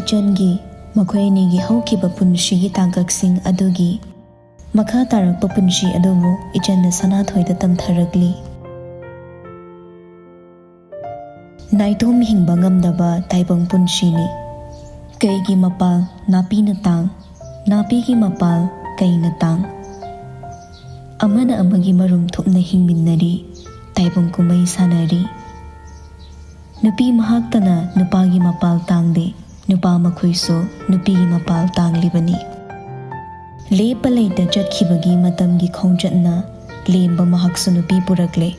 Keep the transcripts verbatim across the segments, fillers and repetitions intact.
ꯏꯆꯟꯒꯤ, ꯃꯈꯣꯏ ꯑꯅꯤꯒꯤ ꯍꯧꯈꯤꯕ ꯄꯨꯟꯁꯤꯒꯤ ꯇꯥꯡꯀꯛꯁꯤꯡ ꯑꯗꯨꯒꯤ ꯃꯈꯥ ꯇꯥꯔꯛꯄ ꯄꯨꯟꯁꯤ ꯑꯗꯨꯕꯨ ꯏꯆꯟꯅ ꯁꯅꯥꯊꯣꯏꯗ ꯇꯝꯊꯔꯛꯂꯤ꯫ ꯅꯥꯏꯇꯣꯝ ꯍꯤꯡꯕ ꯉꯝꯗꯕ ꯇꯥꯏꯕꯪ ꯄꯨꯟꯁꯤꯅꯤ꯫ ꯀꯩꯒꯤ ꯃꯄꯥꯜ ꯅꯥꯄꯤꯅ ꯇꯥꯡ, ꯅꯥꯄꯤꯒꯤ ꯃꯄꯥꯜ ꯀꯩꯅ ꯇꯥꯡ꯫ ꯑꯃꯅ ꯑꯃꯒꯤ ꯃꯔꯨꯝ ꯊꯨꯞꯅ ꯍꯤꯡꯃꯤꯟꯅꯔꯤ, ꯇꯥꯏꯕꯪ ꯀꯨꯝꯍꯩ ꯁꯥꯟꯅꯔꯤ꯫ ꯅꯨꯄꯤ ꯃꯍꯥꯛꯇꯅ ꯅꯨꯄꯥꯒꯤ ꯃꯄꯥꯜ ꯇꯥꯡꯗꯦ, ꯅꯨꯄꯥ ꯃꯈꯣꯏꯁꯨ ꯅꯨꯄꯤꯒꯤ ꯃꯄꯥꯜ ꯇꯥꯡꯂꯤꯕꯅꯤ꯫ ꯂꯦꯞꯄ ꯂꯩꯇ ꯆꯠꯈꯤꯕꯒꯤ ꯃꯇꯝꯒꯤ ꯈꯣꯡꯆꯠꯅ ꯂꯦꯝꯕ ꯃꯍꯥꯛꯁꯨ ꯅꯨꯄꯤ ꯄꯨꯔꯛꯂꯦ꯫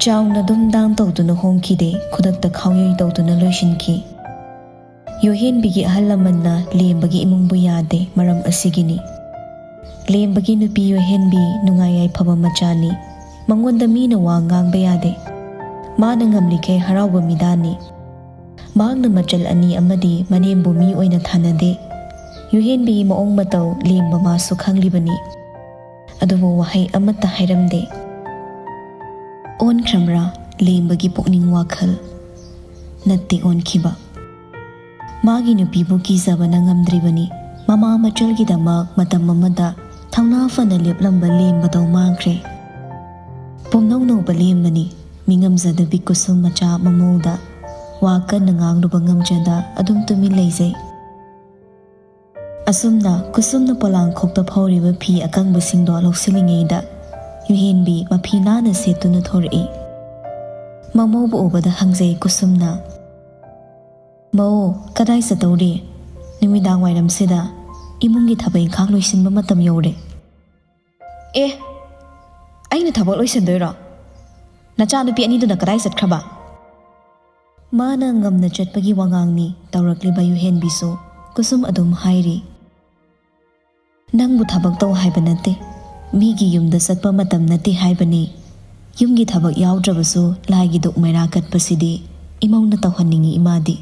ꯆꯥꯎꯅ ꯗꯨꯝꯗꯥꯝ ꯇꯧꯗꯨꯅ ꯍꯣꯡꯈꯤꯗꯦ, ꯈꯨꯗꯛꯇ ꯈꯥꯎꯌꯩ ꯇꯧꯗꯨꯅ ꯂꯣꯏꯁꯤꯟꯈꯤ꯫ ꯌꯨꯍꯦꯟꯕꯤꯒꯤ ꯑꯍꯜ ꯂꯃꯟꯅ ꯂꯦꯝꯕꯒꯤ ꯏꯃꯨꯡꯕꯨ ꯌꯥꯗꯦ, ꯃꯔꯝ ꯑꯁꯤꯒꯤꯅꯤ꯫ ꯂꯦꯝꯕꯒꯤ ꯅꯨꯄꯤ ꯌꯨꯍꯦꯟꯕꯤ ꯅꯨꯡꯉꯥꯏ ꯌꯥꯏꯐꯕ ꯃꯆꯥꯅꯤ꯫ ꯃꯉꯣꯟꯗ ꯃꯤꯅ ꯋꯥ ꯉꯥꯡꯕ ꯌꯥꯗꯦ꯫ ꯃꯥꯅ ꯉꯝꯂꯤꯈꯩ ꯍꯔꯥꯎꯕ ꯃꯤꯗꯥꯅꯤ꯫ ꯃꯍꯥꯛꯅ ꯃꯆꯜ ꯑꯅꯤ ꯑꯃꯗꯤ ꯃꯅꯦꯝꯕꯨ ꯃꯤ ꯑꯣꯏꯅ ꯊꯥꯅꯗꯦ꯫ ꯌꯨꯍꯦꯟꯕꯤꯒꯤ ꯃꯑꯣꯡ ꯃꯇꯧ ꯂꯦꯝꯕ ꯃꯥꯁꯨ ꯈꯪꯂꯤꯕꯅꯤ꯫ ꯑꯗꯨꯕꯨ ꯋꯥꯍꯩ ꯑꯃꯠꯇ ꯍꯥꯏꯔꯝꯗꯦ꯫ ꯑꯣꯟꯈ꯭ꯔꯕ꯭ꯔꯥ ꯂꯦꯝꯕꯒꯤ ꯄꯨꯛꯅꯤꯡ ꯋꯥꯈꯜ? ꯅꯠꯇꯦ ꯑꯣꯟꯈꯤꯕ꯫ ꯃꯥꯒꯤ ꯅꯨꯄꯤꯕꯨ ꯀꯤꯖꯕꯅ ꯉꯝꯗ꯭ꯔꯤꯕꯅꯤ꯫ ꯃꯃꯥ ꯃꯆꯜꯒꯤꯗꯃꯛ ꯃꯇꯝ ꯑꯃꯗ ꯊꯧꯅꯥ ꯐꯅ ꯂꯦꯞꯂꯝꯕ ꯂꯦꯝꯕꯗꯧ ꯃꯥꯡꯈ꯭ꯔꯦ꯫ ꯄꯨꯝꯅꯧ ꯅꯧꯕ ꯂꯦꯝꯕꯅꯤ꯫ ꯃꯤꯉꯝꯖꯗꯕꯤ ꯀꯨꯁꯨꯝ ꯃꯆꯥ ꯃꯃꯧꯗ ꯋꯥ ꯀꯟꯅ ꯉꯥꯡꯂꯨꯕ ꯉꯝꯖꯗ ꯑꯗꯨꯝ ꯇꯨꯃꯤꯟ ꯂꯩꯖꯩ꯫ ꯑꯁꯨꯝꯅ ꯀꯨꯁꯨꯝꯅ ꯄꯣꯂꯥꯡꯈꯣꯛꯇ ꯐꯧꯔꯤꯕ ꯐꯤ ꯑꯀꯪꯕꯁꯤꯡꯗꯣ ꯂꯧꯁꯤꯜꯂꯤꯉꯩꯗ ꯌꯨꯍꯦꯟꯕꯤ ꯃꯐꯤ ꯅꯥꯟꯅ ꯁꯦꯠꯇꯨꯅ ꯊꯣꯔꯛꯏ꯫ ꯃꯃꯧꯕꯨ ꯎꯕꯗ ꯍꯪꯖꯩ ꯀꯨꯁꯨꯝꯅ, "ꯃꯧ, ꯀꯗꯥꯏ ꯆꯠꯇꯧꯔꯤ? ꯅꯨꯃꯤꯗꯥꯡ ꯋꯥꯏꯔꯝꯁꯤꯗ ꯏꯃꯨꯡꯒꯤ ꯊꯕꯛ ꯏꯪꯈꯥꯡ ꯂꯣꯏꯁꯤꯟꯕ ꯃꯇꯝ ꯌꯧꯔꯦ꯫" "ꯑꯦ, ꯑꯩꯅ ꯊꯕꯛ ꯂꯣꯏꯁꯤꯟꯗꯣꯏꯔꯣ? ꯅꯆꯥꯅꯨꯄꯤ ꯑꯅꯤꯗꯨꯅ ꯀꯗꯥꯏ ꯆꯠꯈ꯭ꯔꯕ?" ꯃꯥꯅ ꯉꯝꯅ ꯆꯠꯄꯒꯤ ꯋꯥꯉꯥꯡꯅꯤ ꯇꯧꯔꯛꯂꯤꯕ ꯌꯨꯍꯦꯟꯕꯤꯁꯨ꯫ ꯀꯨꯁꯨꯝ ꯑꯗꯨꯝ ꯍꯥꯏꯔꯤ, "ꯅꯪꯕꯨ ꯊꯕꯛ ꯇꯧ ꯍꯥꯏꯕ ꯅꯠꯇꯦ, ꯃꯤꯒꯤ ꯌꯨꯝꯗ ꯆꯠꯄ ꯃꯇꯝ ꯅꯠꯇꯦ ꯍꯥꯏꯕꯅꯤ꯫ ꯌꯨꯝꯒꯤ ꯊꯕꯛ ꯌꯥꯎꯗ꯭ꯔꯕꯁꯨ ꯂꯥꯏꯒꯤ ꯗꯨꯛ ꯃꯩꯔꯥ ꯀꯠꯄꯁꯤꯗꯤ ꯏꯃꯧꯅ ꯇꯧꯍꯟꯅꯤꯡꯏ ꯏꯃꯥꯗꯤ꯫"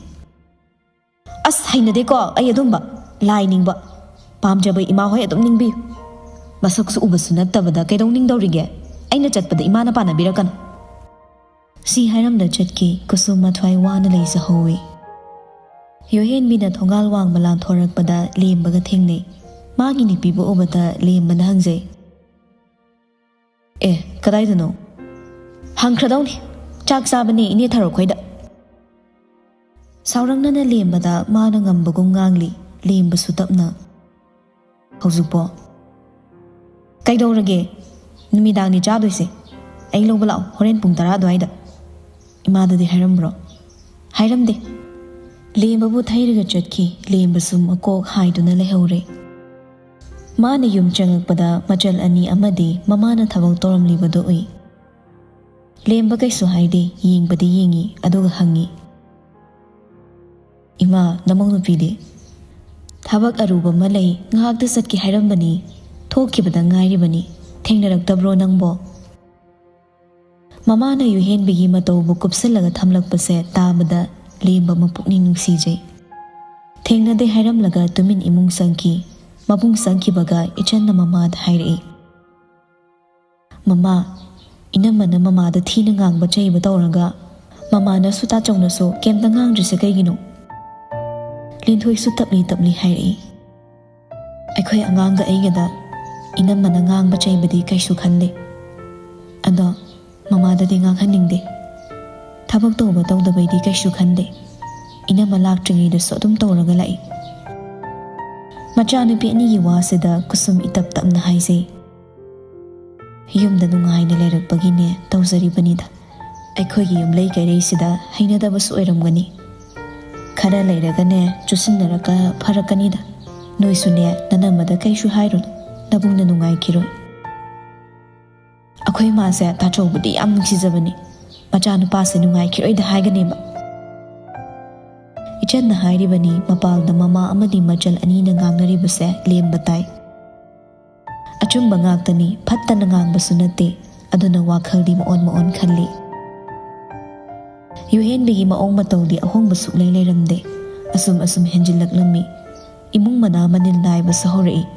"ꯑꯁ, ꯍꯩꯅꯗꯦꯀꯣ ꯑꯩ ꯑꯗꯨꯝꯕ꯫ ꯂꯥꯏ ꯅꯤꯡꯕ ꯄꯥꯝꯖꯕ ꯏꯃꯥ ꯍꯣꯏ ꯑꯗꯨꯝ ꯅꯤꯡꯕꯤꯌꯨ꯫ ꯃꯁꯛꯁꯨ ꯎꯕꯁꯨ ꯅꯠꯇꯕꯗ ꯀꯩꯗꯧ ꯅꯤꯡꯗꯧꯔꯤꯒꯦ? ꯑꯩꯅ ꯆꯠꯄꯗ ꯏꯃꯥꯅ ꯄꯥꯟꯅꯕꯤꯔꯛꯀꯅꯨ꯫" ꯁꯤ ꯍꯥꯏꯔꯝꯗ ꯆꯠꯈꯤ꯫ ꯀꯨꯁꯨꯝ ꯃꯊ꯭ꯋꯥꯏ ꯋꯥꯅ ꯂꯩꯖꯍꯧꯋꯤ꯫ ꯌꯣꯍꯦꯟꯕꯤꯅ ꯊꯣꯡꯒꯥꯜ ꯋꯥꯡꯃ ꯂꯥꯟꯊꯣꯔꯛꯄꯗ ꯂꯦꯝꯕꯒ ꯊꯦꯡꯅꯩ꯫ ꯃꯥꯒꯤ ꯅꯨꯄꯤꯕꯨ ꯎꯕꯗ ꯂꯦꯝꯕꯅ ꯍꯪꯖꯩ, "ꯑꯦ, ꯀꯗꯥꯏꯗꯅꯣ?" "ꯍꯪꯈ꯭ꯔꯗꯧꯅꯤ, ꯆꯥꯛ ꯆꯥꯕꯅꯦ ꯏꯅꯦ ꯊꯔꯣꯈꯣꯏꯗ꯫" ꯁꯥꯎꯔꯛꯅꯅ ꯂꯦꯝꯕꯗ ꯃꯥꯅ ꯉꯝꯕꯒꯨꯝ ꯉꯥꯡꯂꯤ꯫ ꯂꯦꯝꯕꯁꯨ ꯇꯞꯅ, "ꯍꯧꯖꯤꯛꯄꯣ? ꯀꯩꯗꯧꯔꯒꯦ? ꯅꯨꯃꯤꯗꯥꯡꯅꯤ ꯆꯥꯗꯣꯏꯁꯦ꯫ ꯑꯩ ꯂꯧꯕ ꯂꯥꯛꯑꯣ ꯍꯣꯔꯦꯟ ꯄꯨꯡ ꯇꯔꯥ ꯑꯗꯨꯋꯥꯏꯗ꯫" "ꯏꯃꯥꯗꯗꯤ ꯍꯥꯏꯔꯝꯕ꯭ꯔꯣ?" "ꯍꯥꯏꯔꯝꯗꯦ꯫" ꯂꯦꯝꯕꯕꯨ ꯊꯩꯔꯒ ꯆꯠꯈꯤ꯫ ꯂꯦꯝꯕꯁꯨ ꯃꯀꯣꯛ ꯍꯥꯏꯗꯨꯅ ꯂꯩꯍꯧꯔꯦ꯫ ꯃꯥꯅ ꯌꯨꯝ ꯆꯪꯉꯛꯄꯗ ꯃꯆꯜ ꯑꯅꯤ ꯑꯃꯗꯤ ꯃꯃꯥꯅ ꯊꯕꯛ ꯇꯧꯔꯝꯂꯤꯕꯗꯨ ꯎꯏ꯫ ꯂꯦꯝꯕ ꯀꯩꯁꯨ ꯍꯥꯏꯗꯦ, ꯌꯦꯡꯕꯗꯤ ꯌꯦꯡꯉꯤ, ꯑꯗꯨꯒ ꯍꯪꯉꯤ, "ꯏꯃꯥ, ꯅꯃꯧ ꯅꯨꯄꯤꯗꯤ?" "ꯊꯕꯛ ꯑꯔꯨꯕ ꯑꯃ ꯂꯩ, ꯉꯥꯏꯍꯥꯛꯇ ꯆꯠꯀꯦ ꯍꯥꯏꯔꯝꯕꯅꯤ꯫ ꯊꯣꯛꯈꯤꯕꯗ ꯉꯥꯏꯔꯤꯕꯅꯤ꯫ ꯊꯦꯡꯅꯔꯛꯇꯕ꯭ꯔꯣ ꯅꯪꯕꯣ?" ꯃꯃꯥꯅ ꯌꯨꯍꯦꯟꯕꯤꯒꯤ ꯃꯇꯧꯕꯨ ꯀꯨꯞꯁꯤꯜꯂꯒ ꯊꯝꯂꯛꯄꯁꯦ ꯇꯥꯕꯗ ꯂꯦꯝꯕ ꯃꯄꯨꯛꯅꯤꯡ ꯅꯨꯡꯁꯤꯖꯩ꯫ ꯊꯦꯡꯅꯗꯦ ꯍꯥꯏꯔꯝꯂꯒ ꯇꯨꯃꯤꯟ ꯏꯃꯨꯡ ꯆꯪꯈꯤ꯫ ꯃꯕꯨꯡ ꯆꯪꯈꯤꯕꯒ ꯏꯆꯟꯅ ꯃꯃꯥꯗ ꯍꯥꯏꯔꯛꯏ, "ꯃꯃꯥ, ꯏꯅꯝꯃꯅ ꯃꯃꯥꯗ ꯊꯤꯅ ꯉꯥꯡꯕ ꯆꯩꯕ ꯇꯧꯔꯒ ꯃꯃꯥꯅꯁꯨ ꯇꯥꯆꯧꯅꯁꯨ ꯀꯩꯝꯇ ꯉꯥꯡꯗ꯭ꯔꯤꯁꯦ ꯀꯩꯒꯤꯅꯣ?" ꯂꯤꯟꯊꯣꯏꯁꯨ ꯇꯞꯂꯤ ꯇꯞꯂꯤ ꯍꯥꯏꯔꯛꯏ, "ꯑꯩꯈꯣꯏ ꯑꯉꯥꯡꯒ ꯑꯩꯒꯗ ꯏꯅꯝꯃꯅ ꯉꯥꯡꯕ ꯆꯩꯕꯗꯤ ꯀꯩꯁꯨ ꯈꯟꯗꯦ꯫ ꯑꯗꯣ ꯃꯃꯥꯗꯗꯤ ꯉꯥꯡꯍꯟꯅꯤꯡꯗꯦ꯫ ꯊꯕꯛ ꯇꯧꯕ ꯇꯧꯗꯕꯩꯗꯤ ꯀꯩꯁꯨ ꯈꯟꯗꯦ꯫ ꯏꯅꯝꯃ ꯂꯥꯛꯇ꯭ꯔꯤꯉꯩꯗꯁꯨ ꯑꯗꯨꯝ ꯇꯧꯔꯒ ꯂꯥꯛꯏ꯫" ꯃꯆꯥꯅꯨꯄꯤ ꯑꯅꯤꯒꯤ ꯋꯥꯁꯤꯗ ꯀꯨꯁꯨꯝ ꯏꯇꯞ ꯇꯞꯅ ꯍꯥꯏꯖꯩ, "ꯌꯨꯝꯗ ꯅꯨꯡꯉꯥꯏꯅ ꯂꯩꯔꯛꯄꯒꯤꯅꯦ ꯇꯧꯖꯔꯤꯕꯅꯤꯗ꯫ ꯑꯩꯈꯣꯏꯒꯤ ꯌꯨꯝꯂꯩ ꯀꯩꯔꯩꯁꯤꯗ ꯍꯩꯅꯗꯕꯁꯨ ꯑꯣꯏꯔꯝꯒꯅꯤ꯫ ꯈꯔ ꯂꯩꯔꯒꯅꯦ ꯆꯨꯁꯤꯟꯅꯔꯒ ꯐꯔꯛꯀꯅꯤꯗ꯫ ꯅꯣꯏꯁꯨꯅꯦ ꯅꯅꯝꯃꯗ ꯀꯩꯁꯨ ꯍꯥꯏꯔꯨꯅꯨ, ꯅꯕꯨꯡꯅ ꯅꯨꯡꯉꯥꯏꯈꯤꯔꯣꯏ꯫" "ꯑꯩꯈꯣꯏ ꯃꯥꯁꯦ ꯇꯥꯆꯧꯕꯗꯤ ꯌꯥꯝ ꯅꯨꯡꯁꯤꯖꯕꯅꯤ, ꯃꯆꯥꯅꯨꯄꯥꯁꯦ ꯅꯨꯡꯉꯥꯏꯈꯤꯔꯣꯏꯗ ꯍꯥꯏꯒꯅꯦꯕ꯫" ꯏꯆꯟꯅ ꯍꯥꯏꯔꯤꯕꯅꯤ ꯃꯄꯥꯜꯗ ꯃꯃꯥ ꯑꯃꯗꯤ ꯃꯆꯜ ꯑꯅꯤꯅ ꯉꯥꯡꯅꯔꯤꯕꯁꯦ ꯂꯦꯝꯕ ꯇꯥꯏ꯫ ꯑꯆꯨꯝꯕ ꯉꯥꯛꯇꯅꯤ, ꯐꯠꯇꯅ ꯉꯥꯡꯕꯁꯨ ꯅꯠꯇꯦ, ꯑꯗꯨꯅ ꯋꯥꯈꯜꯗꯤ ꯃꯑꯣꯟ ꯃꯑꯣꯟ ꯈꯜꯂꯤ꯫ ꯌꯨꯍꯦꯟꯕꯤꯒꯤ ꯃꯑꯣꯡ ꯃꯇꯧꯗꯤ ꯑꯍꯣꯡꯕ ꯁꯨꯛꯂꯩ ꯂꯩꯔꯝꯗꯦ꯫ ꯑꯁꯨꯝ ꯑꯁꯨꯝ ꯍꯦꯟꯖꯤꯜꯂꯛꯂꯝꯃꯤ꯫ ꯏꯃꯨꯡ ꯃꯅꯥ ꯃꯅꯤꯜ ꯅꯥꯏꯕꯁꯨ ꯍꯧꯔꯛꯏ꯫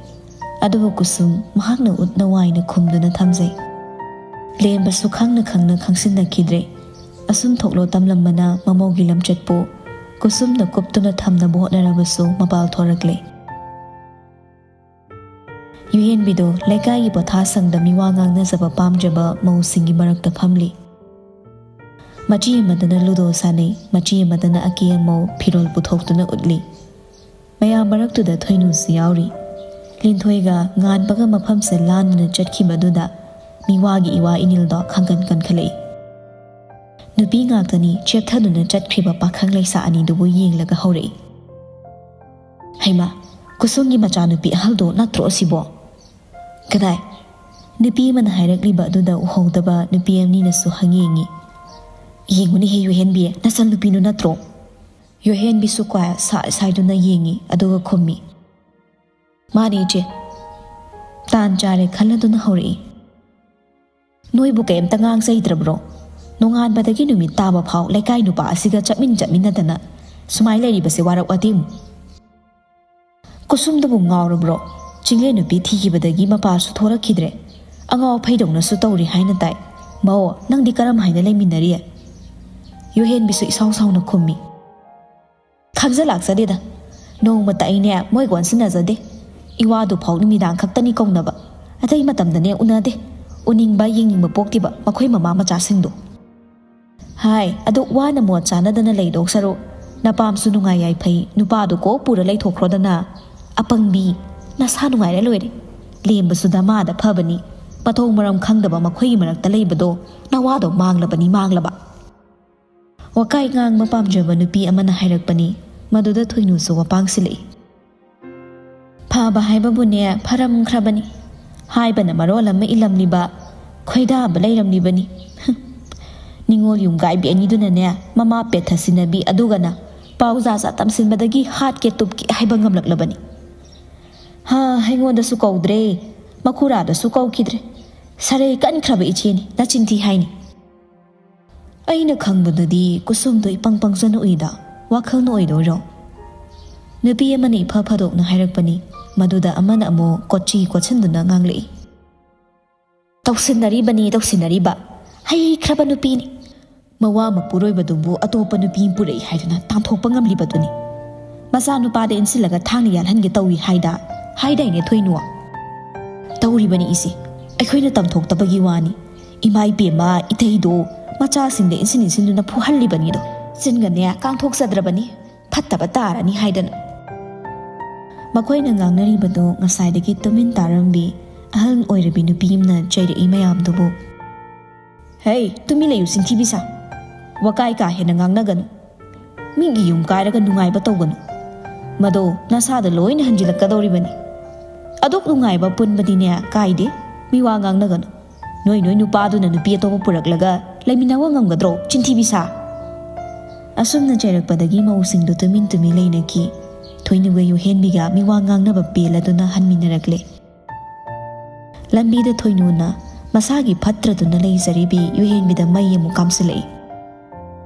ꯑꯗꯨꯕꯨ ꯀꯨꯁꯨꯝ ꯃꯍꯥꯛꯅ ꯎꯠꯅ ꯋꯥꯏꯅ ꯈꯨꯝꯗꯨꯅ ꯊꯝꯖꯩ꯫ ꯂꯦꯝꯕꯁꯨ ꯈꯪꯅ ꯈꯪꯅ ꯈꯪꯁꯤꯟꯅꯈꯤꯗ꯭ꯔꯦ꯫ ꯑꯁꯨꯝ ꯊꯣꯛꯂꯣ ꯇꯝꯂꯝꯕꯅ ꯃꯃꯧꯒꯤ ꯂꯝꯆꯠꯄꯨ ꯀꯨꯁꯨꯝꯅ ꯀꯨꯞꯇꯨꯅ ꯊꯝꯅꯕ ꯍꯣꯠꯅꯔꯕꯁꯨ ꯃꯄꯥꯜ ꯊꯣꯔꯛꯂꯦ꯫ ꯌꯨꯍꯦꯟꯕꯤꯗꯨ ꯂꯩꯀꯥꯏꯒꯤ ꯄꯣꯊꯥꯁꯪꯗ ꯃꯤꯋꯥ ꯉꯥꯡꯅꯖꯕ ꯄꯥꯝꯖꯕ ꯃꯧꯁꯤꯡꯒꯤ ꯃꯔꯛꯇ ꯐꯝꯂꯤ꯫ ꯃꯆꯤ ꯑꯃꯗꯅ ꯂꯨꯗꯣ ꯁꯥꯟꯅꯩ, ꯃꯆꯤ ꯑꯃꯗꯅ ꯑꯀꯦ ꯑꯃꯧ ꯐꯤꯔꯣꯜ ꯄꯨꯊꯣꯛꯇꯨꯅ ꯎꯠꯂꯤ꯫ ꯃꯌꯥꯝ ꯃꯔꯛꯇꯨꯗ ꯊꯣꯏꯅꯨꯁꯨ ꯌꯥꯎꯔꯤ꯫ ꯂꯤꯟꯊꯣꯏꯒ ꯉꯥꯟꯕꯒ ꯃꯐꯝꯁꯦ ꯂꯥꯟꯗꯨꯅ ꯆꯠꯈꯤꯕꯗꯨꯗ ꯃꯤꯋꯥꯒꯤ ꯏꯋꯥ ꯏꯅꯤꯜꯗꯣ ꯈꯪꯒꯟ ꯀꯟꯈꯠꯂꯛꯏ꯫ ꯅꯨꯄꯤ ꯉꯥꯛꯇꯅꯤ ꯆꯦꯞꯊꯗꯨꯅ ꯆꯠꯈ꯭ꯔꯤꯕ ꯄꯥꯈꯪ ꯂꯩꯁꯥ ꯑꯅꯤꯗꯨꯕꯨ ꯌꯦꯡꯂꯒ ꯍꯧꯔꯛꯏ꯫ "ꯍꯩꯃꯥ, ꯀꯨꯁꯨꯝꯒꯤ ꯃꯆꯥꯅꯨꯄꯤ ꯑꯍꯜꯗꯣ ꯅꯠꯇ꯭ꯔꯣ ꯑꯁꯤꯕꯣ?" "ꯀꯗꯥꯏ?" ꯅꯨꯄꯤ ꯑꯃꯅ ꯍꯥꯏꯔꯛꯂꯤꯕ ꯑꯗꯨꯗ ꯎꯍꯧꯗꯕ ꯅꯨꯄꯤ ꯑꯅꯤꯅꯁꯨ ꯍꯪꯌꯦꯡꯉꯤ꯫ "ꯌꯦꯡꯉꯨꯅꯦꯍꯦ ꯌꯨꯍꯦꯟꯕꯤ, ꯅꯆꯟ ꯅꯨꯄꯤꯗꯨ ꯅꯠꯇ꯭ꯔꯣ?" ꯌꯨꯍꯦꯟꯕꯤꯁꯨ ꯀ꯭ꯋꯥ ꯁꯥꯏ ꯁꯥꯏꯗꯨꯅ ꯌꯦꯡꯉꯤ, ꯑꯗꯨꯒ ꯈꯨꯝꯃꯤ, "ꯃꯥꯅꯦ ꯏꯆꯦ꯫" ꯇꯥꯟ ꯆꯥꯔꯦ ꯈꯜꯂꯗꯨꯅ ꯍꯧꯔꯛꯏ, "ꯅꯣꯏꯕꯨ ꯀꯩꯝꯇ ꯉꯥꯡꯖꯩꯗ꯭ꯔꯕ꯭ꯔꯣ? ꯅꯣꯡꯉꯥꯟꯕꯗꯒꯤ ꯅꯨꯃꯤꯠ ꯇꯥꯕ ꯐꯥꯎ ꯂꯩꯀꯥꯏ ꯅꯨꯄꯥ ꯑꯁꯤꯒ ꯆꯠꯃꯤꯟ ꯆꯠꯃꯤꯟꯅꯗꯅ ꯁꯨꯃꯥꯏ ꯂꯩꯔꯤꯕꯁꯦ ꯋꯥꯔꯛꯑꯗꯤ ꯑꯃꯨꯛ꯫ ꯀꯨꯁꯨꯝꯗꯨꯕꯨ ꯉꯥꯎꯔꯕ꯭ꯔꯣ? ꯆꯤꯡꯂꯦꯟ ꯅꯨꯄꯤ ꯊꯤꯈꯤꯕꯗꯒꯤ ꯃꯄꯥꯁꯨ ꯊꯣꯔꯛꯈꯤꯗ꯭ꯔꯦ꯫ ꯑꯉꯥꯎ ꯐꯩꯗꯧꯅꯁꯨ ꯇꯧꯔꯤ ꯍꯥꯏꯅ ꯇꯥꯏ꯫ ꯃꯧ, ꯅꯪꯗꯤ ꯀꯔꯝ ꯍꯥꯏꯅ ꯂꯩꯃꯤꯟꯅꯔꯤ?" ꯌꯨꯍꯦꯟꯕꯤꯁꯨ ꯏꯁꯥꯎ ꯁꯥꯎꯅ ꯈꯨꯝꯃꯤ, "ꯈꯪꯖ ꯂꯥꯛꯆꯗꯦꯗ꯫ ꯅꯣꯡꯃꯇ ꯑꯩꯅꯦ ꯃꯣꯏꯒ ꯑꯣꯟꯁꯤꯟꯅꯖꯗꯦ꯫ ꯏꯋꯥꯗꯨ ꯐꯥꯎ ꯅꯨꯃꯤꯗꯥꯡ ꯈꯛꯇꯅꯤ ꯀꯧꯅꯕ꯫ ꯑꯇꯩ ꯃꯇꯝꯗꯅꯦ ꯎꯅꯗꯦ꯫ ꯎꯅꯤꯡꯕ ꯌꯦꯡꯅꯤꯡꯕ ꯄꯣꯛꯇꯦꯕ ꯃꯈꯣꯏ ꯃꯃꯥ ꯃꯆꯥꯁꯤꯡꯗꯣ꯫ ꯍꯥꯏ, ꯑꯗꯨ ꯋꯥꯅ ꯃꯣꯠ ꯆꯥꯅꯗꯅ ꯂꯩꯗꯧ ꯁꯔꯨꯛ ꯅꯄꯥꯝꯁꯨ ꯅꯨꯡꯉꯥꯏ ꯌꯥꯏꯐꯩ ꯅꯨꯄꯥꯗꯨ ꯀꯣꯛ ꯄꯨꯔ ꯂꯩꯊꯣꯛꯈ꯭ꯔꯣꯗꯅ꯫ ꯑꯄꯪꯕꯤ, ꯅꯁꯥ ꯅꯨꯡꯉꯥꯏꯔ ꯂꯣꯏꯔꯦ꯫ ꯂꯦꯝꯕꯁꯨ ꯗꯃꯥꯗ ꯐꯕꯅꯤ꯫ ꯃꯊꯣꯡ ꯃꯔꯝ ꯈꯪꯗꯕ ꯃꯈꯣꯏꯒꯤ ꯃꯔꯛꯇ ꯂꯩꯕꯗꯣ ꯅꯋꯥꯗꯣ ꯃꯥꯡꯂꯕꯅꯤ, ꯃꯥꯡꯂꯕ꯫" ꯋꯥꯀꯥꯏ ꯉꯥꯡꯕ ꯄꯥꯝꯖꯕ ꯅꯨꯄꯤ ꯑꯃꯅ ꯍꯥꯏꯔꯛꯄꯅꯤ꯫ ꯃꯗꯨꯗ ꯊꯣꯏꯅꯨꯁꯨ ꯋꯥꯄꯥꯡꯁꯤꯜꯂꯛꯏ꯫ "ꯐꯕ ꯍꯥꯏꯕꯕꯨꯅꯦ ꯐꯔꯝꯈ꯭ꯔꯕꯅꯤ꯫ ꯍꯥꯏꯕꯅ ꯃꯔꯣꯜ ꯑꯃ ꯏꯜꯂꯝꯂꯤꯕ, ꯈꯣꯏꯗꯥꯕ ꯂꯩꯔꯝꯂꯤꯕꯅꯤ꯫ ꯅꯤꯉꯣꯜ ꯌꯨꯝꯒꯥꯏꯕꯤ ꯑꯅꯤꯗꯨꯅꯅꯦ ꯃꯃꯥ ꯄꯦꯊ ꯁꯤꯟꯅꯕꯤ ꯑꯗꯨꯒꯅ ꯄꯥꯎ ꯖꯥ ꯖꯥ ꯇꯝꯁꯤꯟꯕꯗꯒꯤ ꯍꯥꯠꯀꯦ ꯇꯨꯞꯀꯦ ꯍꯥꯏꯕ ꯉꯝꯂꯛꯂꯕꯅꯤ꯫ ꯍꯥ, ꯑꯩꯉꯣꯟꯗꯁꯨ ꯀꯧꯗ꯭ꯔꯦ, ꯃꯈꯨꯔꯥꯗꯁꯨ ꯀꯧꯈꯤꯗ꯭ꯔꯦ꯫ ꯁꯔꯩ ꯀꯟꯈ꯭ꯔꯕ ꯏꯆꯦꯅꯤ, ꯅꯆꯤꯟ ꯊꯤ ꯍꯥꯏꯅꯤ꯫" "ꯑꯩꯅ ꯈꯪꯕꯗꯗꯤ ꯀꯨꯁꯨꯝꯗꯣ ꯏꯄꯪ ꯄꯪꯖꯅ ꯎꯏꯗ, ꯋꯥꯈꯜꯅ ꯑꯣꯏꯗꯣꯏꯔꯣ?" ꯅꯨꯄꯤ ꯑꯃꯅ ꯏꯐ ꯐꯗꯣꯛꯅ ꯍꯥꯏꯔꯛꯄꯅꯤ꯫ ꯃꯗꯨꯗ ꯑꯃꯅ ꯑꯃꯨꯛ ꯀꯣꯠꯆꯤ ꯀꯣꯠꯁꯤꯟꯗꯨꯅ ꯉꯥꯡꯂꯛꯏ, "ꯇꯧꯁꯤꯟꯅꯔꯤꯕꯅꯤ, ꯇꯧꯁꯤꯟꯅꯔꯤꯕ꯫ ꯍꯩꯈ꯭ꯔꯕ ꯅꯨꯄꯤꯅꯤ꯫ ꯃꯋꯥ ꯃꯄꯨꯔꯣꯏꯕꯗꯨꯕꯨ ꯑꯇꯣꯞꯄ ꯅꯨꯄꯤ ꯄꯨꯔꯛꯏ ꯍꯥꯏꯗꯨꯅ ꯇꯥꯟꯊꯣꯛꯄ ꯉꯝꯂꯤꯕꯗꯨꯅꯤ꯫ ꯃꯆꯥꯅꯨꯄꯥꯗ ꯏꯟꯁꯤꯜꯂꯒ ꯊꯥꯡꯅ ꯌꯥꯜꯍꯟꯒꯦ ꯇꯧꯏ ꯍꯥꯏꯗ, ꯍꯥꯏꯗꯥꯏꯅꯦ ꯊꯣꯏꯅꯨ? ꯇꯧꯔꯤꯕꯅꯤ ꯏꯆꯦ, ꯑꯩꯈꯣꯏꯅ ꯇꯝꯊꯣꯛꯇꯕꯒꯤ ꯋꯥꯅꯤ꯫ ꯏꯃꯥ ꯏꯕꯦꯝꯃ, ꯏꯊꯩꯗꯣ ꯃꯆꯥꯁꯤꯡꯗ ꯏꯟꯁꯤꯟ ꯏꯟꯁꯤꯟꯗꯨꯅ ꯐꯨꯍꯜꯂꯤꯕꯅꯤꯗꯣ꯫ ꯆꯤꯟꯒꯅꯦ ꯀꯥꯡꯊꯣꯛꯆꯗ꯭ꯔꯕꯅꯤ, ꯐꯠꯇꯕ ꯇꯥꯔꯅꯤ ꯍꯥꯏꯗꯅ꯫ ꯃꯈꯣꯏꯅ ꯉꯥꯡꯅꯔꯤꯕꯗꯨ ꯉꯁꯥꯏꯗꯒꯤ ꯇꯨꯃꯤꯟ ꯇꯥꯔꯝꯕꯤ ꯑꯍꯜ ꯑꯣꯏꯔꯕꯤ ꯅꯨꯄꯤ ꯑꯃꯅ ꯆꯩꯔꯛꯏ ꯃꯌꯥꯝꯗꯨꯕꯨ꯫ "ꯍꯩ, ꯇꯨꯃꯤꯟ ꯂꯩꯌꯨ ꯆꯤꯟꯊꯤꯕꯤ ꯁꯥ꯫ ꯋꯥꯀꯥꯏ ꯀꯥ ꯍꯦꯟꯅ ꯉꯥꯡꯅꯒꯅꯨ꯫ ꯃꯤꯒꯤ ꯌꯨꯝ ꯀꯥꯏꯔꯒ ꯅꯨꯡꯉꯥꯏꯕ ꯇꯧꯒꯅꯨ꯫ ꯃꯗꯣ ꯅꯁꯥꯗ ꯂꯣꯏꯅ ꯍꯟꯖꯤꯜꯂꯛꯀꯗꯧꯔꯤꯕꯅꯤ꯫ ꯑꯗꯨꯛ ꯅꯨꯡꯉꯥꯏꯕ ꯄꯨꯟꯕꯗꯤꯅꯦ ꯀꯥꯏꯗꯦ꯫ ꯃꯤꯋꯥ ꯉꯥꯡꯅꯒꯅꯨ꯫ ꯅꯣꯏ ꯅꯣꯏ ꯅꯨꯄꯥꯗꯨꯅ ꯅꯨꯄꯤ ꯑꯇꯣꯞꯄ ꯄꯨꯔꯛꯂꯒ ꯂꯩꯃꯤꯟꯅꯕ ꯉꯝꯒꯗ꯭ꯔꯣ, ꯆꯤꯟꯊꯤꯕꯤ ꯁꯥ?" ꯑꯁꯨꯝꯅ ꯆꯩꯔꯛꯄꯗꯒꯤ ꯃꯧꯁꯤꯡꯗꯨ ꯇꯨꯃꯤꯟ ꯇꯨꯃꯤꯟ ꯂꯩꯅꯈꯤ꯫ ꯊꯣꯏꯅꯨꯒ ꯌꯨꯍꯦꯟꯕꯤꯒ ꯃꯤꯋꯥ ꯉꯥꯡꯅꯕ ꯄꯦꯜꯂꯗꯨꯅ ꯍꯟꯃꯤꯟꯅꯔꯛꯂꯦ꯫ ꯂꯝꯕꯤꯗ ꯊꯣꯏꯅꯨꯅ ꯃꯁꯥꯒꯤ ꯐꯠꯇ꯭ꯔꯗꯨꯅ ꯂꯩꯖꯔꯤꯕꯤ ꯌꯨꯍꯦꯟꯕꯤꯗ ꯃꯩ ꯑꯃꯨꯛ ꯀꯥꯝꯁꯤꯜꯂꯛꯏ꯫